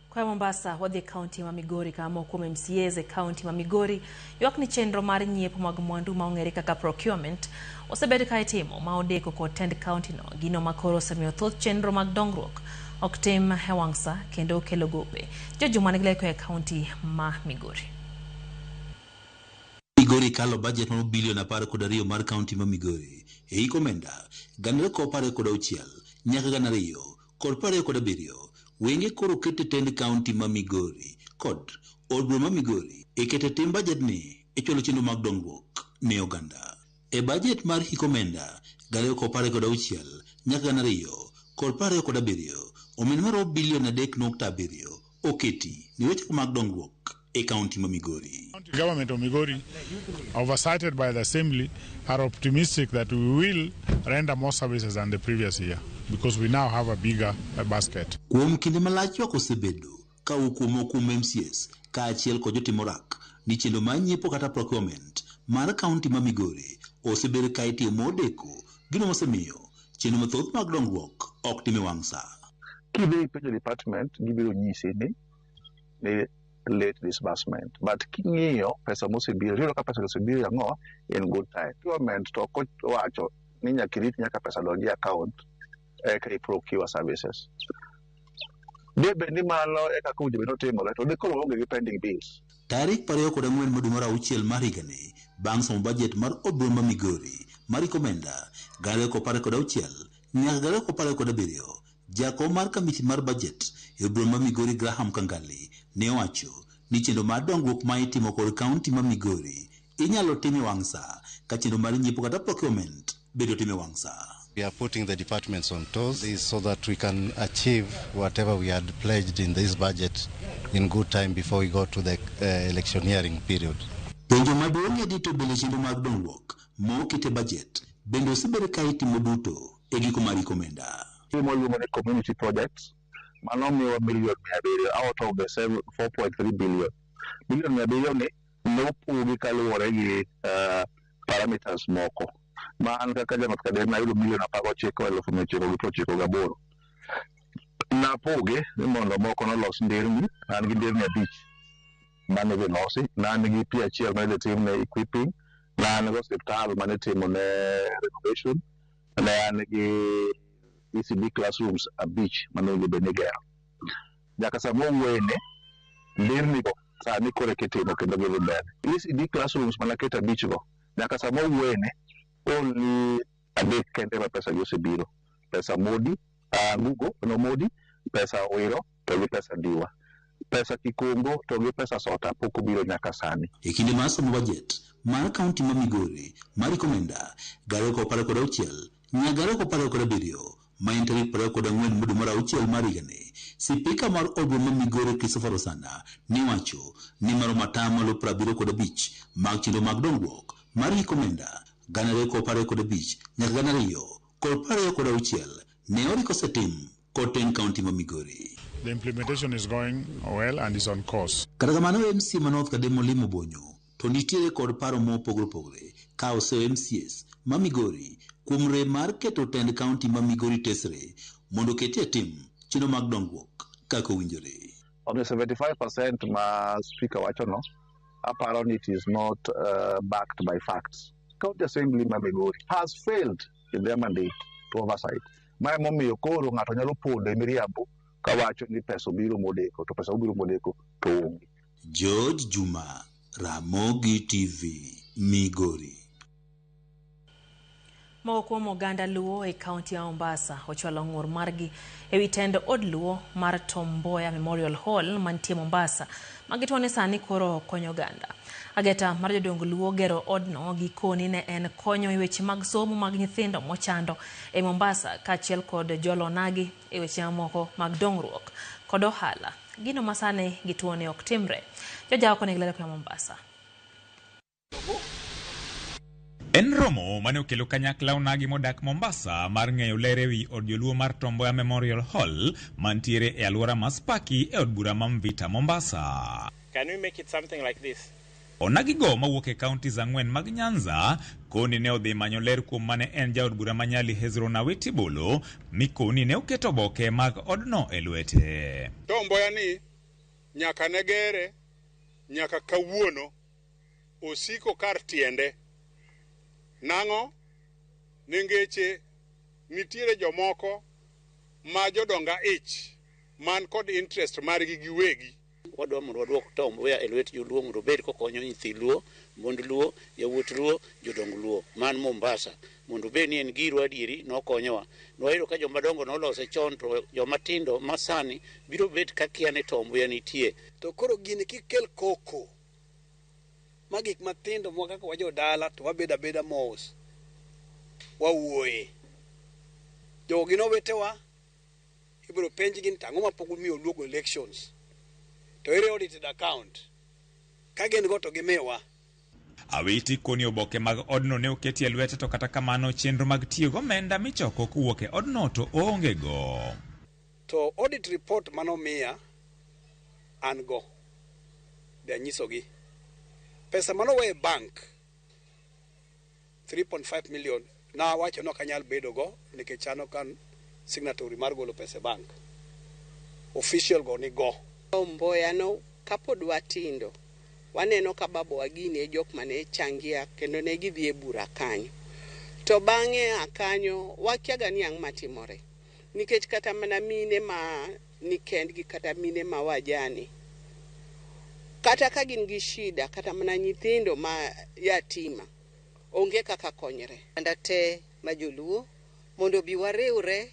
Kwa Mombasa wadhi e kaunti ma Migori kama moko kuom MCAs e kaunti ma Migori ywak ni chenro mar nyiepo mag mwandu ma ong'ere kaka procurement osebed ka itimo ma odeko kod tend kaunti no, gino ma koro osemiyo thoth chenro mag dongruok ok tim e wang' sa kendo kelo gope. Jojuma nigi leko e kaunti ma Migori. Migori kalo budget mar bilion 12 mar kaunti ma Migori e hik omenda 2026 nyaka 2027. Wenge koro kete tend kaunti ma Migori kod od bura ma Migori e keto tim budget ni e chwalo chenro mag dongruok ne oganda. E bajet mar hik omenda 2016 nyaka 2027, omenda maromo bilion 3.7 oketi ne weche mag dongruok e kaunti ma Migori. County government of Migori, oversighted by the assembly, are optimistic that we will render more services than the previous year because we now have a bigger basket. Kuom kinde malach ywak osebedo ka wuok kuom MCAs kaachiel kod jotim orak ni chenro mar nyiepo kata procurement mar kaunti ma Migori osebedo ka itiyo modeko, gino mosemiyo chenro mathoth mag dongruok ok tim e wang' sa. Kidhi ipenjo department, gibiro nyisi ni late disbursement. But king'iyo pesa mosebiro, iyudo ka pesa osebiro ang'o in good time. Procurement to ok owacho ni nyaka irit nyaka pesa donji e account eka i procure services. Debed ni mano e kaka owinjo bed ni otimore, to de koro waonge gi pending bills. Tarik 24 mar dwe mar auchiel mar higani, bang' somo bajet mar od bura ma Migori mar hik omenda 2016 nyaka 2027, jakom mar kamiti mar bajet e od bura ma Migori Graham Kangali ne owacho ni chenro mar dongruok ma itimo kod kaunti ma Migori inyalo tim e wang' sa ka chenro mar nyiepo kata procurement bende otim e wang' sa. We are putting the departments on toes so that we can achieve whatever we had pledged in this budget in good time before we go to the electioneering period. Penjo maduong' e dito bende chenro mag dongruok moket e bajet bende osebedo ka itimo duto e giko mar hik omenda. Gima waluongo ni community projects, mano miyowa milion 700 out of the 4.3 billion. Milion 700 ni nopogi kaluwore gi parameters moko. Ma an kaka ja North Kadem nayudo milion 19,998. Napoge ni mondo moko nolos nderni, an gi nderni 5 mane idhi losi, ne an gi pi achiel mane idhi timne equipping, ne an gi osiptal mane itimo ne renovation, ne an gi ECD classrooms 5 mane owinjo bed ni igero. Nyaka sama wawuoyeni, nderni go sani koro eka itimo kendo gidhi mbele. ECD classrooms mana keto 5 go, nyaka sama wawuoyeni, only 3 kende ma pesa gi osebiro. Pesa Modi, Google, no Modi, pesa Wiro, to gi pesa Ndiwa. Pesa Kikongo to gi pesa Sota pok obiro nyaka sani. E kinde mar somo bajet mar kaunti ma Migori mar hik omenda 2016 nyaka 2027 ma en tarik 24 mar dwe mar auchiel mar higani, sipika mar od bura ma Migori Christopher Osana ne wacho ni maromo atamalo 75 mag chenro mag dongruok mar hik omenda 2025 nyaka 2026 ne orik osetim kod tend kaunti ma Migori. The implementation is going well and is on course. Kata kamano MCA ma North Kadem Molimo Bonyo to nitiere kod paro mopogore opogore ka oseyo MCAs ma Migori kuom rem mar keto tend kaunti ma Migori tesre mondo oketie tim chenro mag dongruok kaka owinjore. On the 75% ma speaker wachono, aparo ni it is not backed by facts. County Assembly ma Migori has failed in their mandate to oversight. Ma emomiyo koro ng'ato nyalo pondo e miriambo kawacho ni pesa obiro modeko, to pesa obiro modeko to onge. George Juma, Ramogi TV, Migori. Moko kuom oganda Luo e kaunti ya Mombasa ochwalo ng'ur margi ewi tend od Luo mar Tom Mboya Memorial Hall mantie Mombasa ma gitwone sani koro konyo oganda. Ageta mar jodong Luo gero odno gikoni ne en konyo e weche mag somo mag nyithindo mochando e Mombasa kaachiel kod jolonagi e weche mamoko mag dongruok kod ohala. Gino ma sani gituone ok timre. Jojawa koni gilero koa Mombasa. En romo mane okelo kanyakla onagi modak Mombasa mar ng'eyo ler ewi od joluo mar Tom Mboya Memorial Hall mantiere e alwora ma Spaki e od bura ma Mvita Mombasa. Can we make it something like this? Onagigo mawuok e counties 4 mag Nyanza koni ne odhi manyo ler kuom mane en jaod bura ma Nyali Hezron Awiti Bolo mi koni ne oketo oboke mag odno e lwete. Tom Mboya ni nyaka ne gere nyaka kawuono osiko kar tiende. Nang'o? Ningeche nitiere jomoko ma jodonga ich man kod interest margi giwegi. Wadwa mondo waduok Tom Mboya e lwet joluo mondo obed kokonyo nyithi Luo, mond Luo, yawuot Luo, jodong Luo man Mombasa mondo obed ni en girwa adieri nokonyowa. Nwayudo ka joma dongo nolose chon to joma tindo masani biro bet ka kia ni Tom Mboya nitie. To koro gini kik kel koko. Ma gik mathindo ma kaka wajodala to wabedo abeda mos. Wawuoye. Jogo gin owetewa, ibiro penjgi ni tang'o ma pok umiyo luogo elections. To ere audited account? Ka gin go to gimiwa. Awiti koni oboke mag odno ne oketi e lwete to kata kamano chenro mag tiyo gomenda michoko kowuok e odno to oonge go. To audit report manomiya an go. Be anyisogi. Pesa manowe e bank 3.5 million nawacho ni ok anyal bedo go nikech an ok an signatory mar golo pesa e bank. Official go ni go. Mboya no kapod watindo waneno ka babawa gini e jok mane changia kendo ne gidhi e bura kanyo. To bang'e a kanyo wakiaga ni ang' matimore. Nikech kata mana mine ma ni kendgi kata mine ma wajane kata ka gin gi shida kata mana nyithindo ma yatima onge kaka konyre. Oganda te ma joluo mondo obi wariwre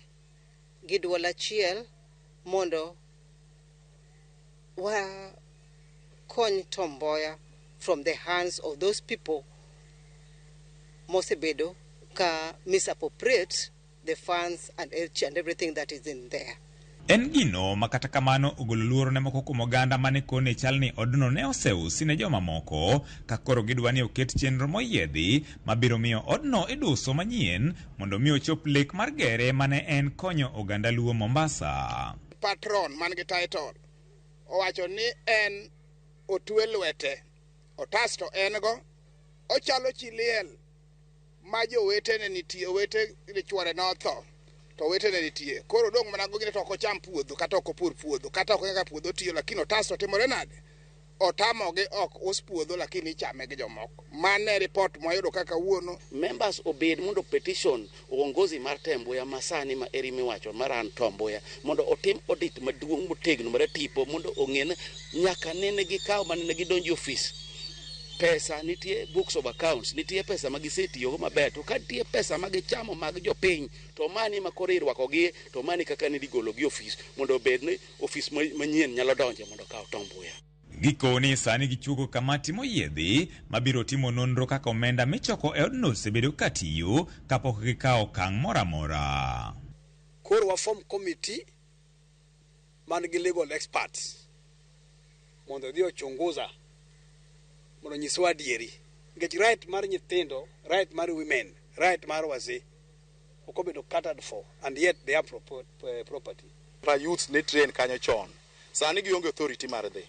gi duol achiel mondo wakony Tom Mboya from the hands of those people mosebedo ka misappropriate the funds and everything that is in there. En gino ma kata kamano ogolo luoro ne moko kuom oganda mane kone chal ni odno ne oseusi ne jomamoko ka koro gidwa ni oket chenro moyiedhi mabiro miyo odno iduso manyien mondo mi ochop lek mar gere mane en konyo oganda Luo Mombasa. Patron man gi title owacho ni en otwe lwete, otas to en go, ochalo chi liel ma jowetene nitie, owete chwore notho to owetene nitie. Koro odong' mana go gine to ok ocham puodho kata ok opur puodho kata ok kaka puodho tiyo, lakini otas to timore nade? Otamogi ok us puodho lakini ichame gi jomoko. Mano e report mwayudo kaka kawuono. Members obed mondo petition uongozi mar Tom Mboya masani ma eri miwacho mar an Tom Mboya mondo otim audit maduong' motegno maratipo mondo ong'e ni nyaka nene gikaw manene gidonjo e ofis. Pesa nitie books of accounts, nitie pesa ma gisetiyogo maber, to ka nitie pesa ma gichamo mag jopiny to mani ma koro irwakogi to mani kaka ne igologi e ofis mondo obed ni ofis manyien nyalo donje mondo okaw Tom Mboya. Gikoni sani gichuogo kamati moyiedhi mabiro timo nonro kaka omenda michoko e odno osebedo katiyo kapok gikawo okang' moro amora. Koro wa form committee man gi legal experts mondo odhi ochunguza mondo onyiswa adieri. Nikech right mar nyithindo, right mar women, right mar wazee ok obedo catered for and yet they have property. Pa youths ne train kanyo chon. Sani gionge authority mar dhi.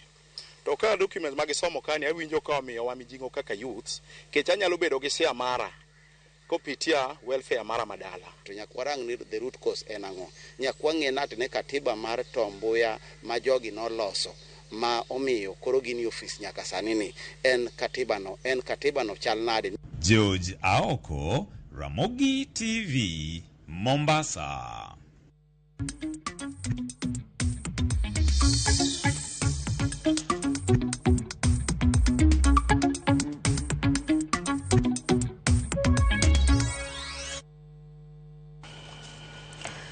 To ka documents ma gisomo kani awinjo ka omiyowa mijing'o kaka youths, kech anyalo bedo gi share mara kopitia welfare mara madala. To nyaka warang ni the root cause en ang'o. Nyaka wang'e nade ne katiba mar Tom Mboya ma jogi noloso ma omiyo koro gin e ofis nyaka sani ni en katiba no chal nade. George Aoko, Ramogi TV, Mombasa.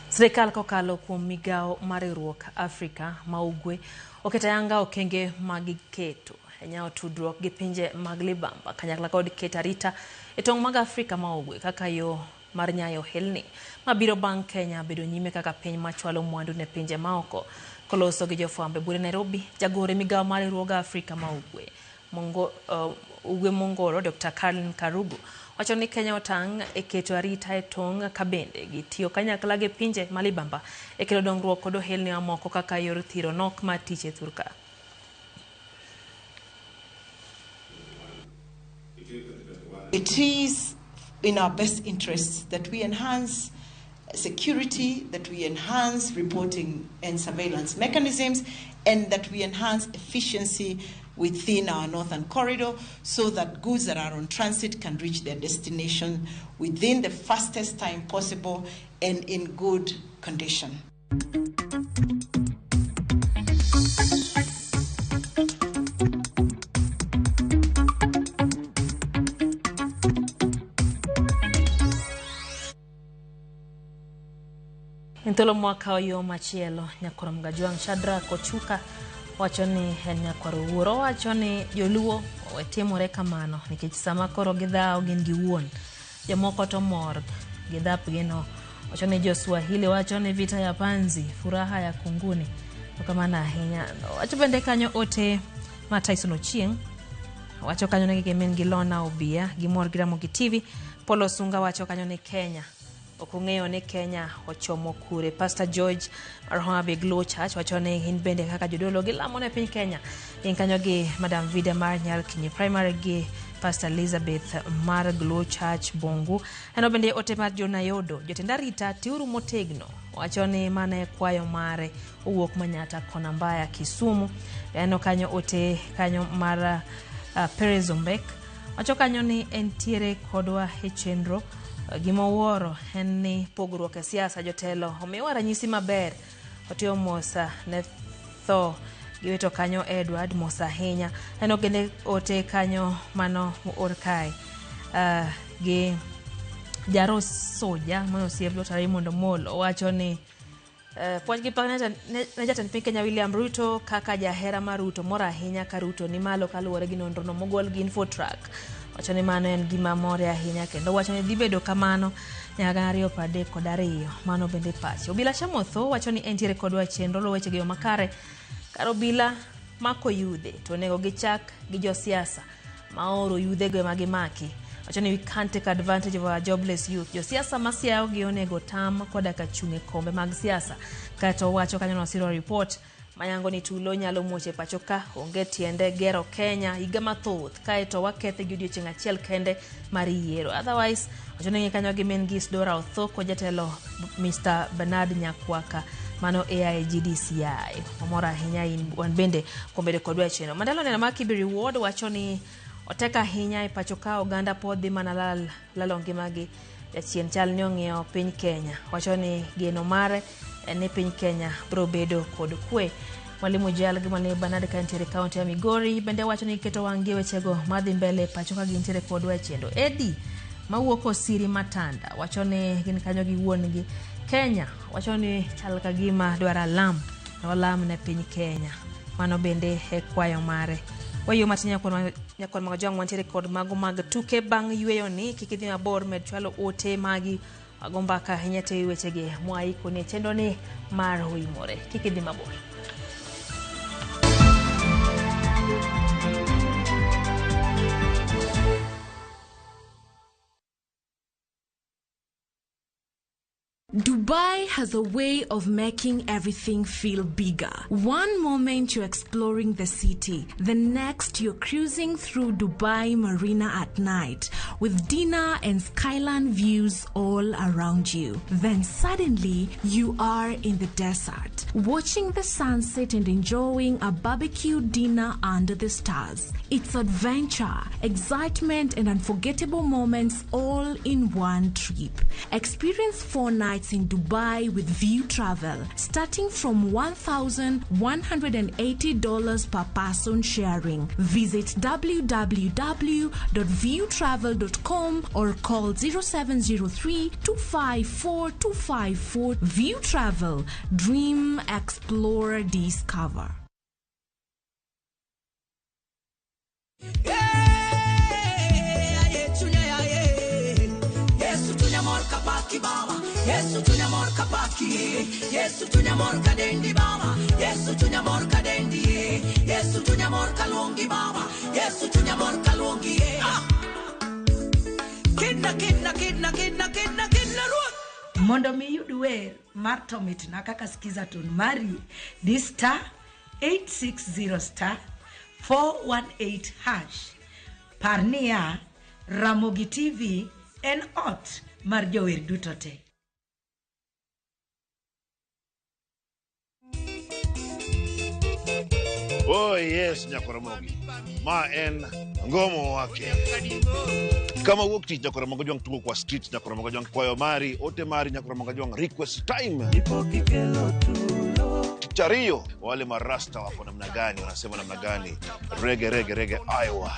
Sirikal kokalo kuom migawo mar riwruok Afrika ma Ugwe oketo ayanga okenge mag giketo e nyawo tudruok gi pinje mag libamba kanyakla kod keto arita e tong' mag Afrika ma Ugwe kaka yo mar nyayo ohelni mabiro bang' Kenya bedo nyime kaka piny machwalo mwandu ne pinje maoko. Koloso gi jofwambo e bure Nairobi, jagoro e migawo mar riwruog Afrika ma Ugwe Ugwe Mongoro Dr. Caroline Karugu wacho ni Kenya otang' e keto arita e tong' ka bende gitiyo kanyakla gi pinje ma libamba e kelo dongruok kod ohelni mamoko kaka yor thiro nok mar tich e thurka. It is in our best interests that we enhance security, that we enhance reporting and surveillance mechanisms, and that we enhance efficiency within our northern corridor so that goods that are on transit can reach their destination within the fastest time possible and in good condition. En thuolo mwakawo yo machielo, Nyakorom Gajwang' Shadrack Ochuka Wacho ni en nyakwar Owuor. Owacho ni joluo owe timore kamano nikech sama koro gidhawo gin gi wuon. Jomoko to mor gi dhapgino. Wacho ni jo-Swahili wacho ni vita ya panzi, furaha ya kunguni. Erokamano ahinya. Wacho bende kanyo ote ma Tyson Ochieng' wacho kanyo ni gimin gi Lona Obia gimor gi Ramogi TV. Paul Osunga wacho kanyo ni Kenya ok ong'eyo ni Kenya ochomo kure. Pastor George mar Homa Bay Glow Church wacho ni gin bende kaka jodolo gilamo ne piny Kenya. Gin kanyo gi Madam Vida mar Nyarkinyi Primary gi Pastor Elizabeth mar Glow Church Bongu. Eno bende ote mar John Ayodo, jotend arita tiuru motegno. Wacho ni mano e kwayo mare owuok Manyata kona mbaya Kisumu. Eno kanyo ote kanyo mar Perez Ombek wacho kanyo ni entiere kodwa e chenro. Gima owuoro en ni pogruok e siasa jotelo omiwa ranyisi maber. Otiyo mos ne tho giwito kanyo Edward mos ahinya. En ogende ote kanyo mano or kae gi Jaro Soja mano osiep Dr. Raymond Omolo wacho ni puonj gi pak ne jatend piny Kenya William Ruto kaka jahera mar Ruto mor ahinya ka Ruto ni malo kaluwore gi nonrono mogol gi Infotrack. Wacho ni mano en gima more ahinya kendo wacho ni dhi bedo kamano nyaka 2032. Mano bende pache. Obila Chamotho wacho ni entiere kodwa e chenro luwo weche gi makare. Kar obila mako yudhe to onego gichak gi josiasa maoro yudhego ema gimaki. Wacho ni we can't take advantage of our jobless youth. Josiasa ma siayo gi onego tam koda ka chung' e kombe mag siasa. Kaeto owacho kanyo nosiro report mayango ni tulo nyalo muoch e pacho ka onge tiende gero Kenya higa mathoth kaeto wakethe gi odiochieng' achiel kende mar yiero. Otherwise, wacho ni kanyo gi min gi Isidora Othoko jatelo Mr. Bernard Nyakwaka mano AIG DCI. Omor ahinya in wan bende kuom bedo kodwa e chenro. Mandalo neno mar Kibiri Ward wacho ni otek ahinya e pacho ka oganda pod dhi mana lalo ngimagi. Jachien chal ni ong'iewo piny Kenya. Wacho ni geno mare en ni piny Kenya biro bedo kod kwe. Mwalimu Jal gi Mwalimu Bernard ka nitiere kaunti ya Migori bende wacho ni keto wang' gi wechego madhi mbele e pacho ka gintiere kodwa e chenro. Eddie mawuok Osiri Matanda wacho ni gin kanyo gi wuon-gi. Kenya wacho ni chal ka gima dwaro alam, olam ne piny Kenya. Mano bende e kwayo mare. Wayuo matin nyakwar mag Ojwang' wantiere kod mago mag tuke bang' yweyo ni kik idhi mabor med chwalo ote magi wago mbaka ahinya te wechegi mwaikoni e chenro ni mar Oimore. Kik idhi mabor. Dubai has a way of making everything feel bigger. One moment you're exploring the city, the next you're cruising through Dubai Marina at night with dinner and skyline views all around you. Then suddenly you are in the desert, watching the sunset and enjoying a barbecue dinner under the stars. It's adventure, excitement, and unforgettable moments all in one trip. Experience 4 nights in Dubai with View Travel, starting from $1,180 per person sharing. Visit www.viewtravel.com or call 0703 254 254. View Travel. Dream, explore, discover. Yesu tunyamor kapaki, Yesu tunyamor kadendi baba, Yesu tunyamor kadendi, Yesu tunyamor kalongi baba, Yesu tunyamor kalongi. Kidna kidna kidna kidna kidna kidna ruoth. Mondo mi yud wer mar to mitna kaka skiza tune mari di star 860 star 418 hash. Par niya, Ramogi TV en ot mar jower duto te. Oh yes, Nyakoramogi. Ma en ngomo wake. Kama wuok tich Nyakoramogi Ojwang' tugo kwa street Nyakoramogi Ojwang' kwayo mari, ote mari Nyakoramogi Ojwang' request time. Tich ariyo, wale marasta wako namna gani, wanasema namna gani? Rege rege rege Iowa.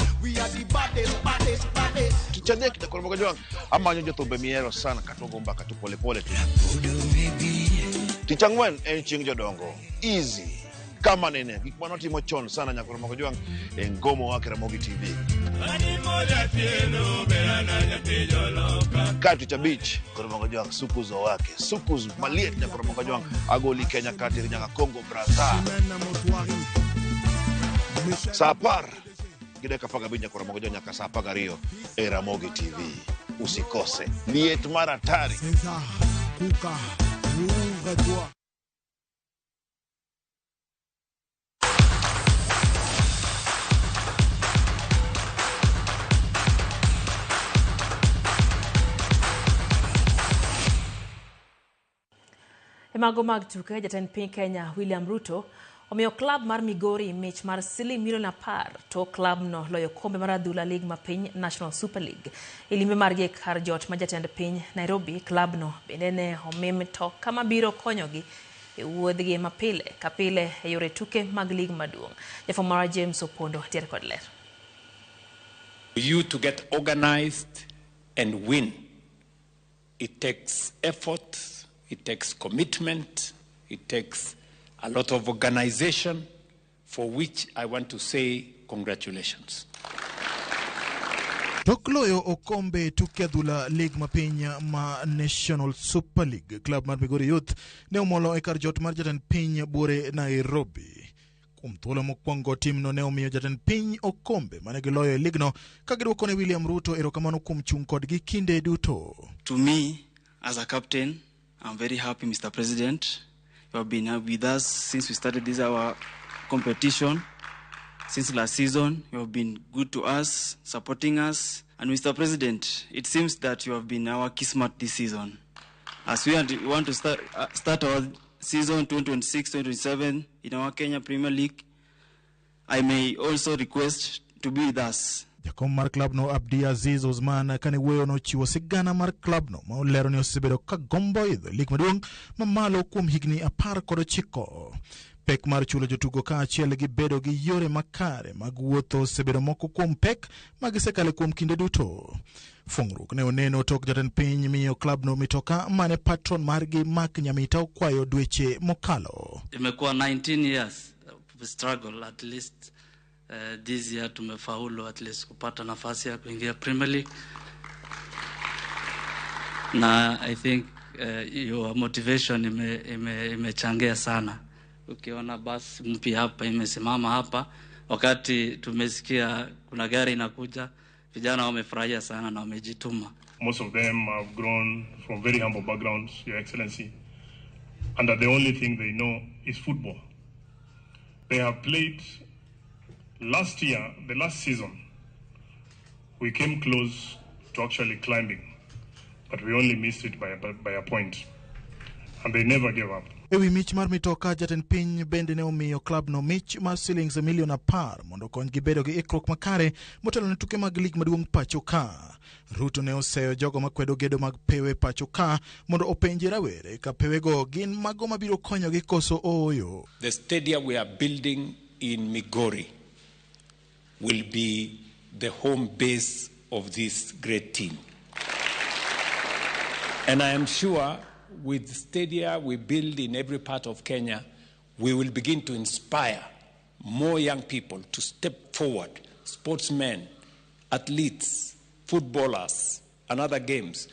Tich adek Nyakoramogi Ojwang' amanyo jothumbe mihero sana katogo mbaka tu pole pole tu. Tich ang'wen en chieng' jodongo. Easy. Kama nene gik manotimo chon sana nyakoro Ramogi Jwang' e Ngomo Wake Ramogi TV. Kae tich abich Ramogi Jwang' sukus owake sukus maliet nyakoro Ramogi Jwang' agoli Kenya kateri nyaka Congo Brazza. Saa 10 gi dakika 15 nyakoro Ramogi Jwang' nyaka saa 12 e Ramogi TV. Usikose liet mar hatari. E mago mag tuke, jatend piny Kenya William Ruto omiyo klab mar Migori mich mar siling milion 10 to klabno loyo kombe mar adhula lig mapiny National Super League. E limbe margi e kar jot ma jatend piny Nairobi, klabno bende ne omi mtoka mabiro konyogi e wuodhgi mapile ka pile e yore tuke mag lig maduong'. Jafwambo marwa James Opondo ntiere kod ler. You to get organized and win. It takes effort, it takes commitment, it takes a lot of organization, for which I want to say congratulations. Tok loyo okombe tuke adhula lig mapiny ma National Super League, klab mar Migori Youth ne omolo e kar jot mar jatend piny buore Nairobi. Kuom thuolo mokwongo timno ne omiyo jatend piny okombe mane giloyo e ligno ka giduoko ne William Ruto erokamano kuom chung' kodgi kinde duto. To me, as a captain, I'm very happy, Mr. President. You have been with us since we started this our competition. Since last season, you have been good to us, supporting us. And Mr. President, it seems that you have been our kismat this season. As we want to start our season 2026-2027 in our Kenya Premier League, I may also request to be with us. Jakom mar klabno Abdi Aziz Osman kane wuoyo nochiwo sigana mar klabno ma olero ni osebedo ka gombo idho lig maduong' mamalo kuom higni 19. Pek mar chulo jotugo kaachiel gi bedo gi yore makare mag wuotho osebedo moko kuom pek ma gisekale kuom kinde duto. Fungruok ne oneno tok jatend piny miyo klabno mitoka mane patron margi Mark Nyamita okwayo dweche mokalo. Imekuwa 19 years of struggle at least. This year tumefaulu at least kupata nafasi ya kuingia Premier League. Na I think your motivation imechangia sana. Ukiona basi mpya hapa imesimama hapa, wakati tumesikia kuna gari inakuja, vijana wamefurahia sana na wamejituma. Most of them have grown from very humble backgrounds, Your Excellency, and that the only thing they know is football. They have played last year, the last season, we came close to actually climbing, but we only missed it by a point, and they never gave up. Ewi mich mar mitoka jatend piny bende ne omiyo klabno mich mar silings milion 10 mondo okonygi bedo gi ikruok makare motelo ne tuke mag lig maduong' pacho ka. Ruto ne oseyo jogo makwedo gedo mag pewe pacho ka mondo openje rawere ka pewego gin mago mabiro konyogi koso ooyo. The stadium we are building in Migori will be the home base of this great team. And I am sure with stadia we build in every part of Kenya, we will begin to inspire more young people to step forward, sportsmen, athletes, footballers, and other games,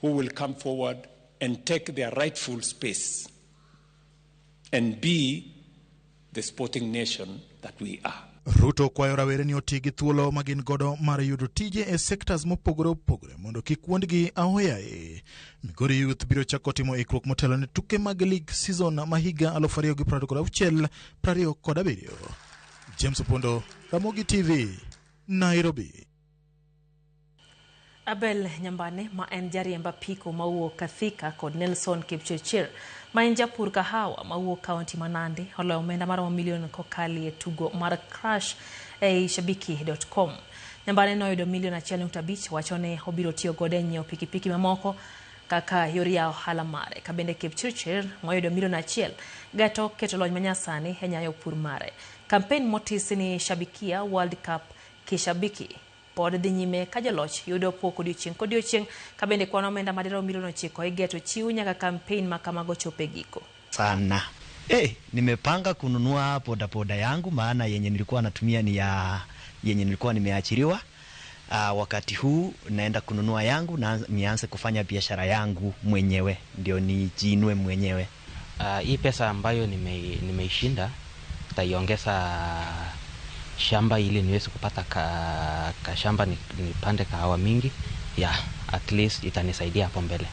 who will come forward and take their rightful space and be the sporting nation that we are. Ruto kwayo rawere ni oti gi thuolo ma gin godo mar yudo tije e sectors mopogore opogore mondo kik wuondgi aoyaye. Migori Youth biro chako timo ikruok motelo ne tuke mag league season ma higa 2026-2027. James Opondo, Ramogi TV, Nairobi. Abel Nyambane ma en jariemb apiko mawuok Kathika kod Nelson Kipchirchir ma en japur kahawa mawuok kaunti ma Nandi oloyo omenda maromo milion kokalo e tugo mar Crash ei shabiki.com. Nyambane noyudo milion 1.5 wacho ni obiro tiyo godo e nyiewo pikipiki mamoko kaka yor yawo ohala mare. Ka bende Kipchirchir moyudo milion 1 gato keto lony manyasani e nyayo pur mare. Kampen motisi ni Shabikia World Cup Kishabiki pod dhi nyime ka joloch yudo pok odiochieng' kodiochieng' ka bende kwan omenda madirom milion 9 igeto chiw nyaka kampen ma kamago chop e giko. Sana. Nimepanga kununua bodaboda yangu, maana yenye nilikuwa natumia ni ya yenye nilikuwa nimeachiriwa. Wakati huu naenda kununua yangu na nianze kufanya biashara yangu mwenyewe, ndio nijiinue mwenyewe. Hii pesa ambayo nimeishinda nitaiongeza shamba ili niweze kupata ka shamba nipande kahawa mingi. Yeah, at least itanisaidia hapo mbele.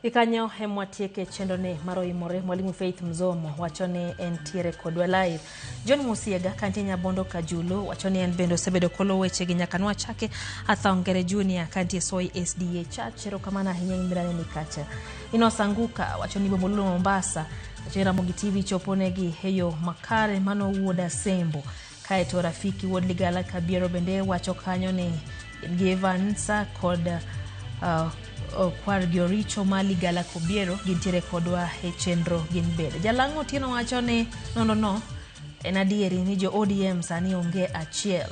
Gikanyo emwatieke chenro ni mar oimore. Mwalimu Faith Mzomo wacho ni entiere kodwa live. John Musiega kantie Nyabondo Kajulu wacho ni en bende osebedo kolo wechegi nyaka nwachake. Arthur Ongere Junior kantie Soi SDA Church, erokamano ahinya in mirane ni kacha. Inosanguka wacho ni Bombolulu Mombasa, wacho ni Ramogi TV choponegi e yo makare, mano wuod Asembo. Kaeto Rafiki wuod Ligala Kabiero bende wacho kanyo ni gi Evansa kod kwar gi Oricho ma Ligala Kobiero gintiere kodwa e chenro gin bende. Jalang'o Otieno wacho ni no en adieri ni jo ODM sani onge achiel.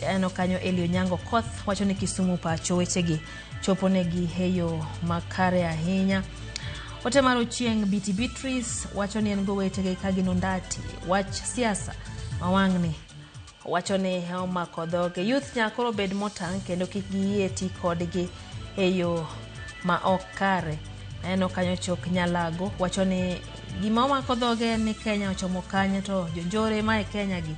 Aneno kanyo Elio Nyango Koth wacho ni Kisumu pacho wechegi choponegi e yo makare ahinya. Ote mar Ochieng BT Beatrice wacho ni en go wechegi ka gin ondati. Wach siasa mawang'ni wacho ni omako dhoge. Youth nyaka bed motang' kendo kik giyie ti kodgi e yo ma ok kare. Aneno kanyo Chok Nyalago wacho ni gima omako dhoge en ni Kenya ochomo kanye to jonjore ma e Kenya gi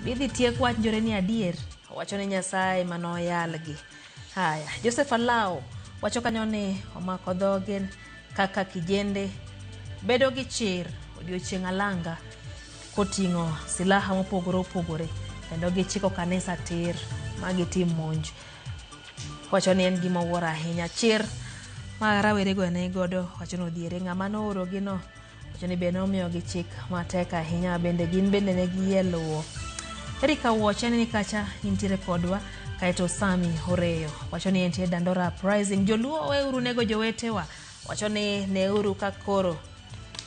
bidhi tiek wach njore ni adier. Wacho ni Nyasaye manoyalgi. Haya, Joseph Alao wacho kanyo ni omako dhoge kaka kijende bedo gi chir odiochieng' alanga koting'o silaha mopogore opogore kendo gichiko kanisa tir ma gitim monj. Wacho ni en gima wuoro ahinya. Chir ma rawerego ne godo wacho ni odhiere. Ng'ama noorogi no wacho ni be nomiyogi chik matek ahinya, bende gin bende ne giyie luwo. Erika Wuoche ni kacha intiere kodwa. Kaeto Sami Oreyo wacho ni entie Dandora Uprising. Joluo weuru nego jowetewa. Wacho ni neuru ka koro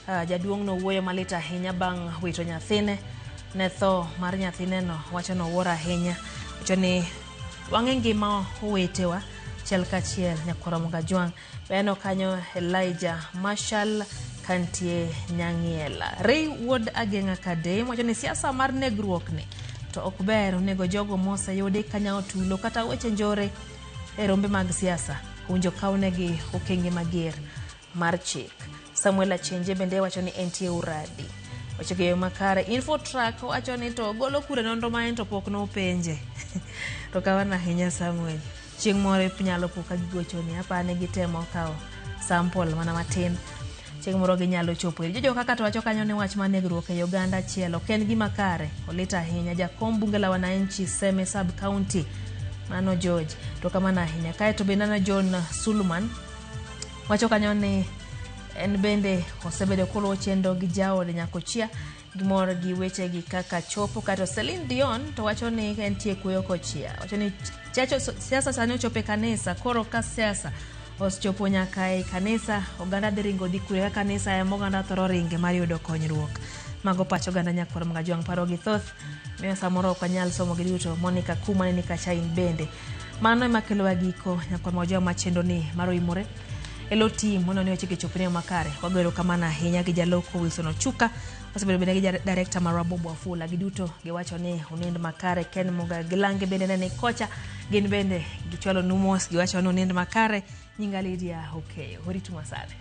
jaduong' no wuoyo malit ahinya bang' wito nyathine ne tho mar nyathine no. Wacho ni owuoro ahinya. Wacho ni wang'e ngima owetewa chiel kachiel. Nyakwar Ramogi Jwang' beno kanyo Elijah Marshall kantie Nyang'iela. Ray Wuod Ageng'a Kade wacho ni siasa mar negruok ni to ok ber, onego jogo moseyudi kanyawo tulo kata weche njore e rombe mag siasa owinjo kawnegi okenge mager mar chik. Samuel Achenje bende wacho ni entie uradi. Wacho gi yo makare. Infotrack wacho ni to golo kure nonro ma en to pok nopenje. To kamano ahinya Samuel. Chieng' moro nyalo po ka gigochoni, apani gitemo kawo sample mana matin. Chieng' moro ginyalo chopo ir. Jojo kaka to wacho kanyo ni wach mar negruok e Uganda achiel ok en gima kare. Olit ahinya. Jakom bunge la wananchi Seme Sub County mano George. To kamano ahinya. Kaeto bende nano John Sulman wacho kanyo ni en bende osebedo koluwo chenro gi jaode Nyakochia gimor gi wechegi kaka chopo. Kato Celine Dion to wacho ni entie kuyo kochia. Wacho ni siasa sani ochopo e kanisa, koro ka siasa osechopo nyaka e kanisa, oganda dhi ringo dhi kure ka kanisa ema oganda thoro ringe mar yudo konyruok. Mago pach oganda Nyakwar Ramogi Jwang' paro gi thoth miyo samoro ok wanyal somo gi duto. Monica Kuma ne ni kacha in bende. Mano ema kelowa giko Nyakwar Ramogi Jwang' machendo ni mar oimore. Elo team mondo ni wechegi ochopne makare. Wago erokamano ahinya gi jaloko Wilson Ochuka, osebedo bende gi director marwa Bobo Wafula. Giduto giwacho ni unind makare. Ken Muga Gilange bende ne ni kocha, gin bende gichwalo nu mos, giwacho ni unind makare. Nyinga Lydia Okeyo. Oritu masane.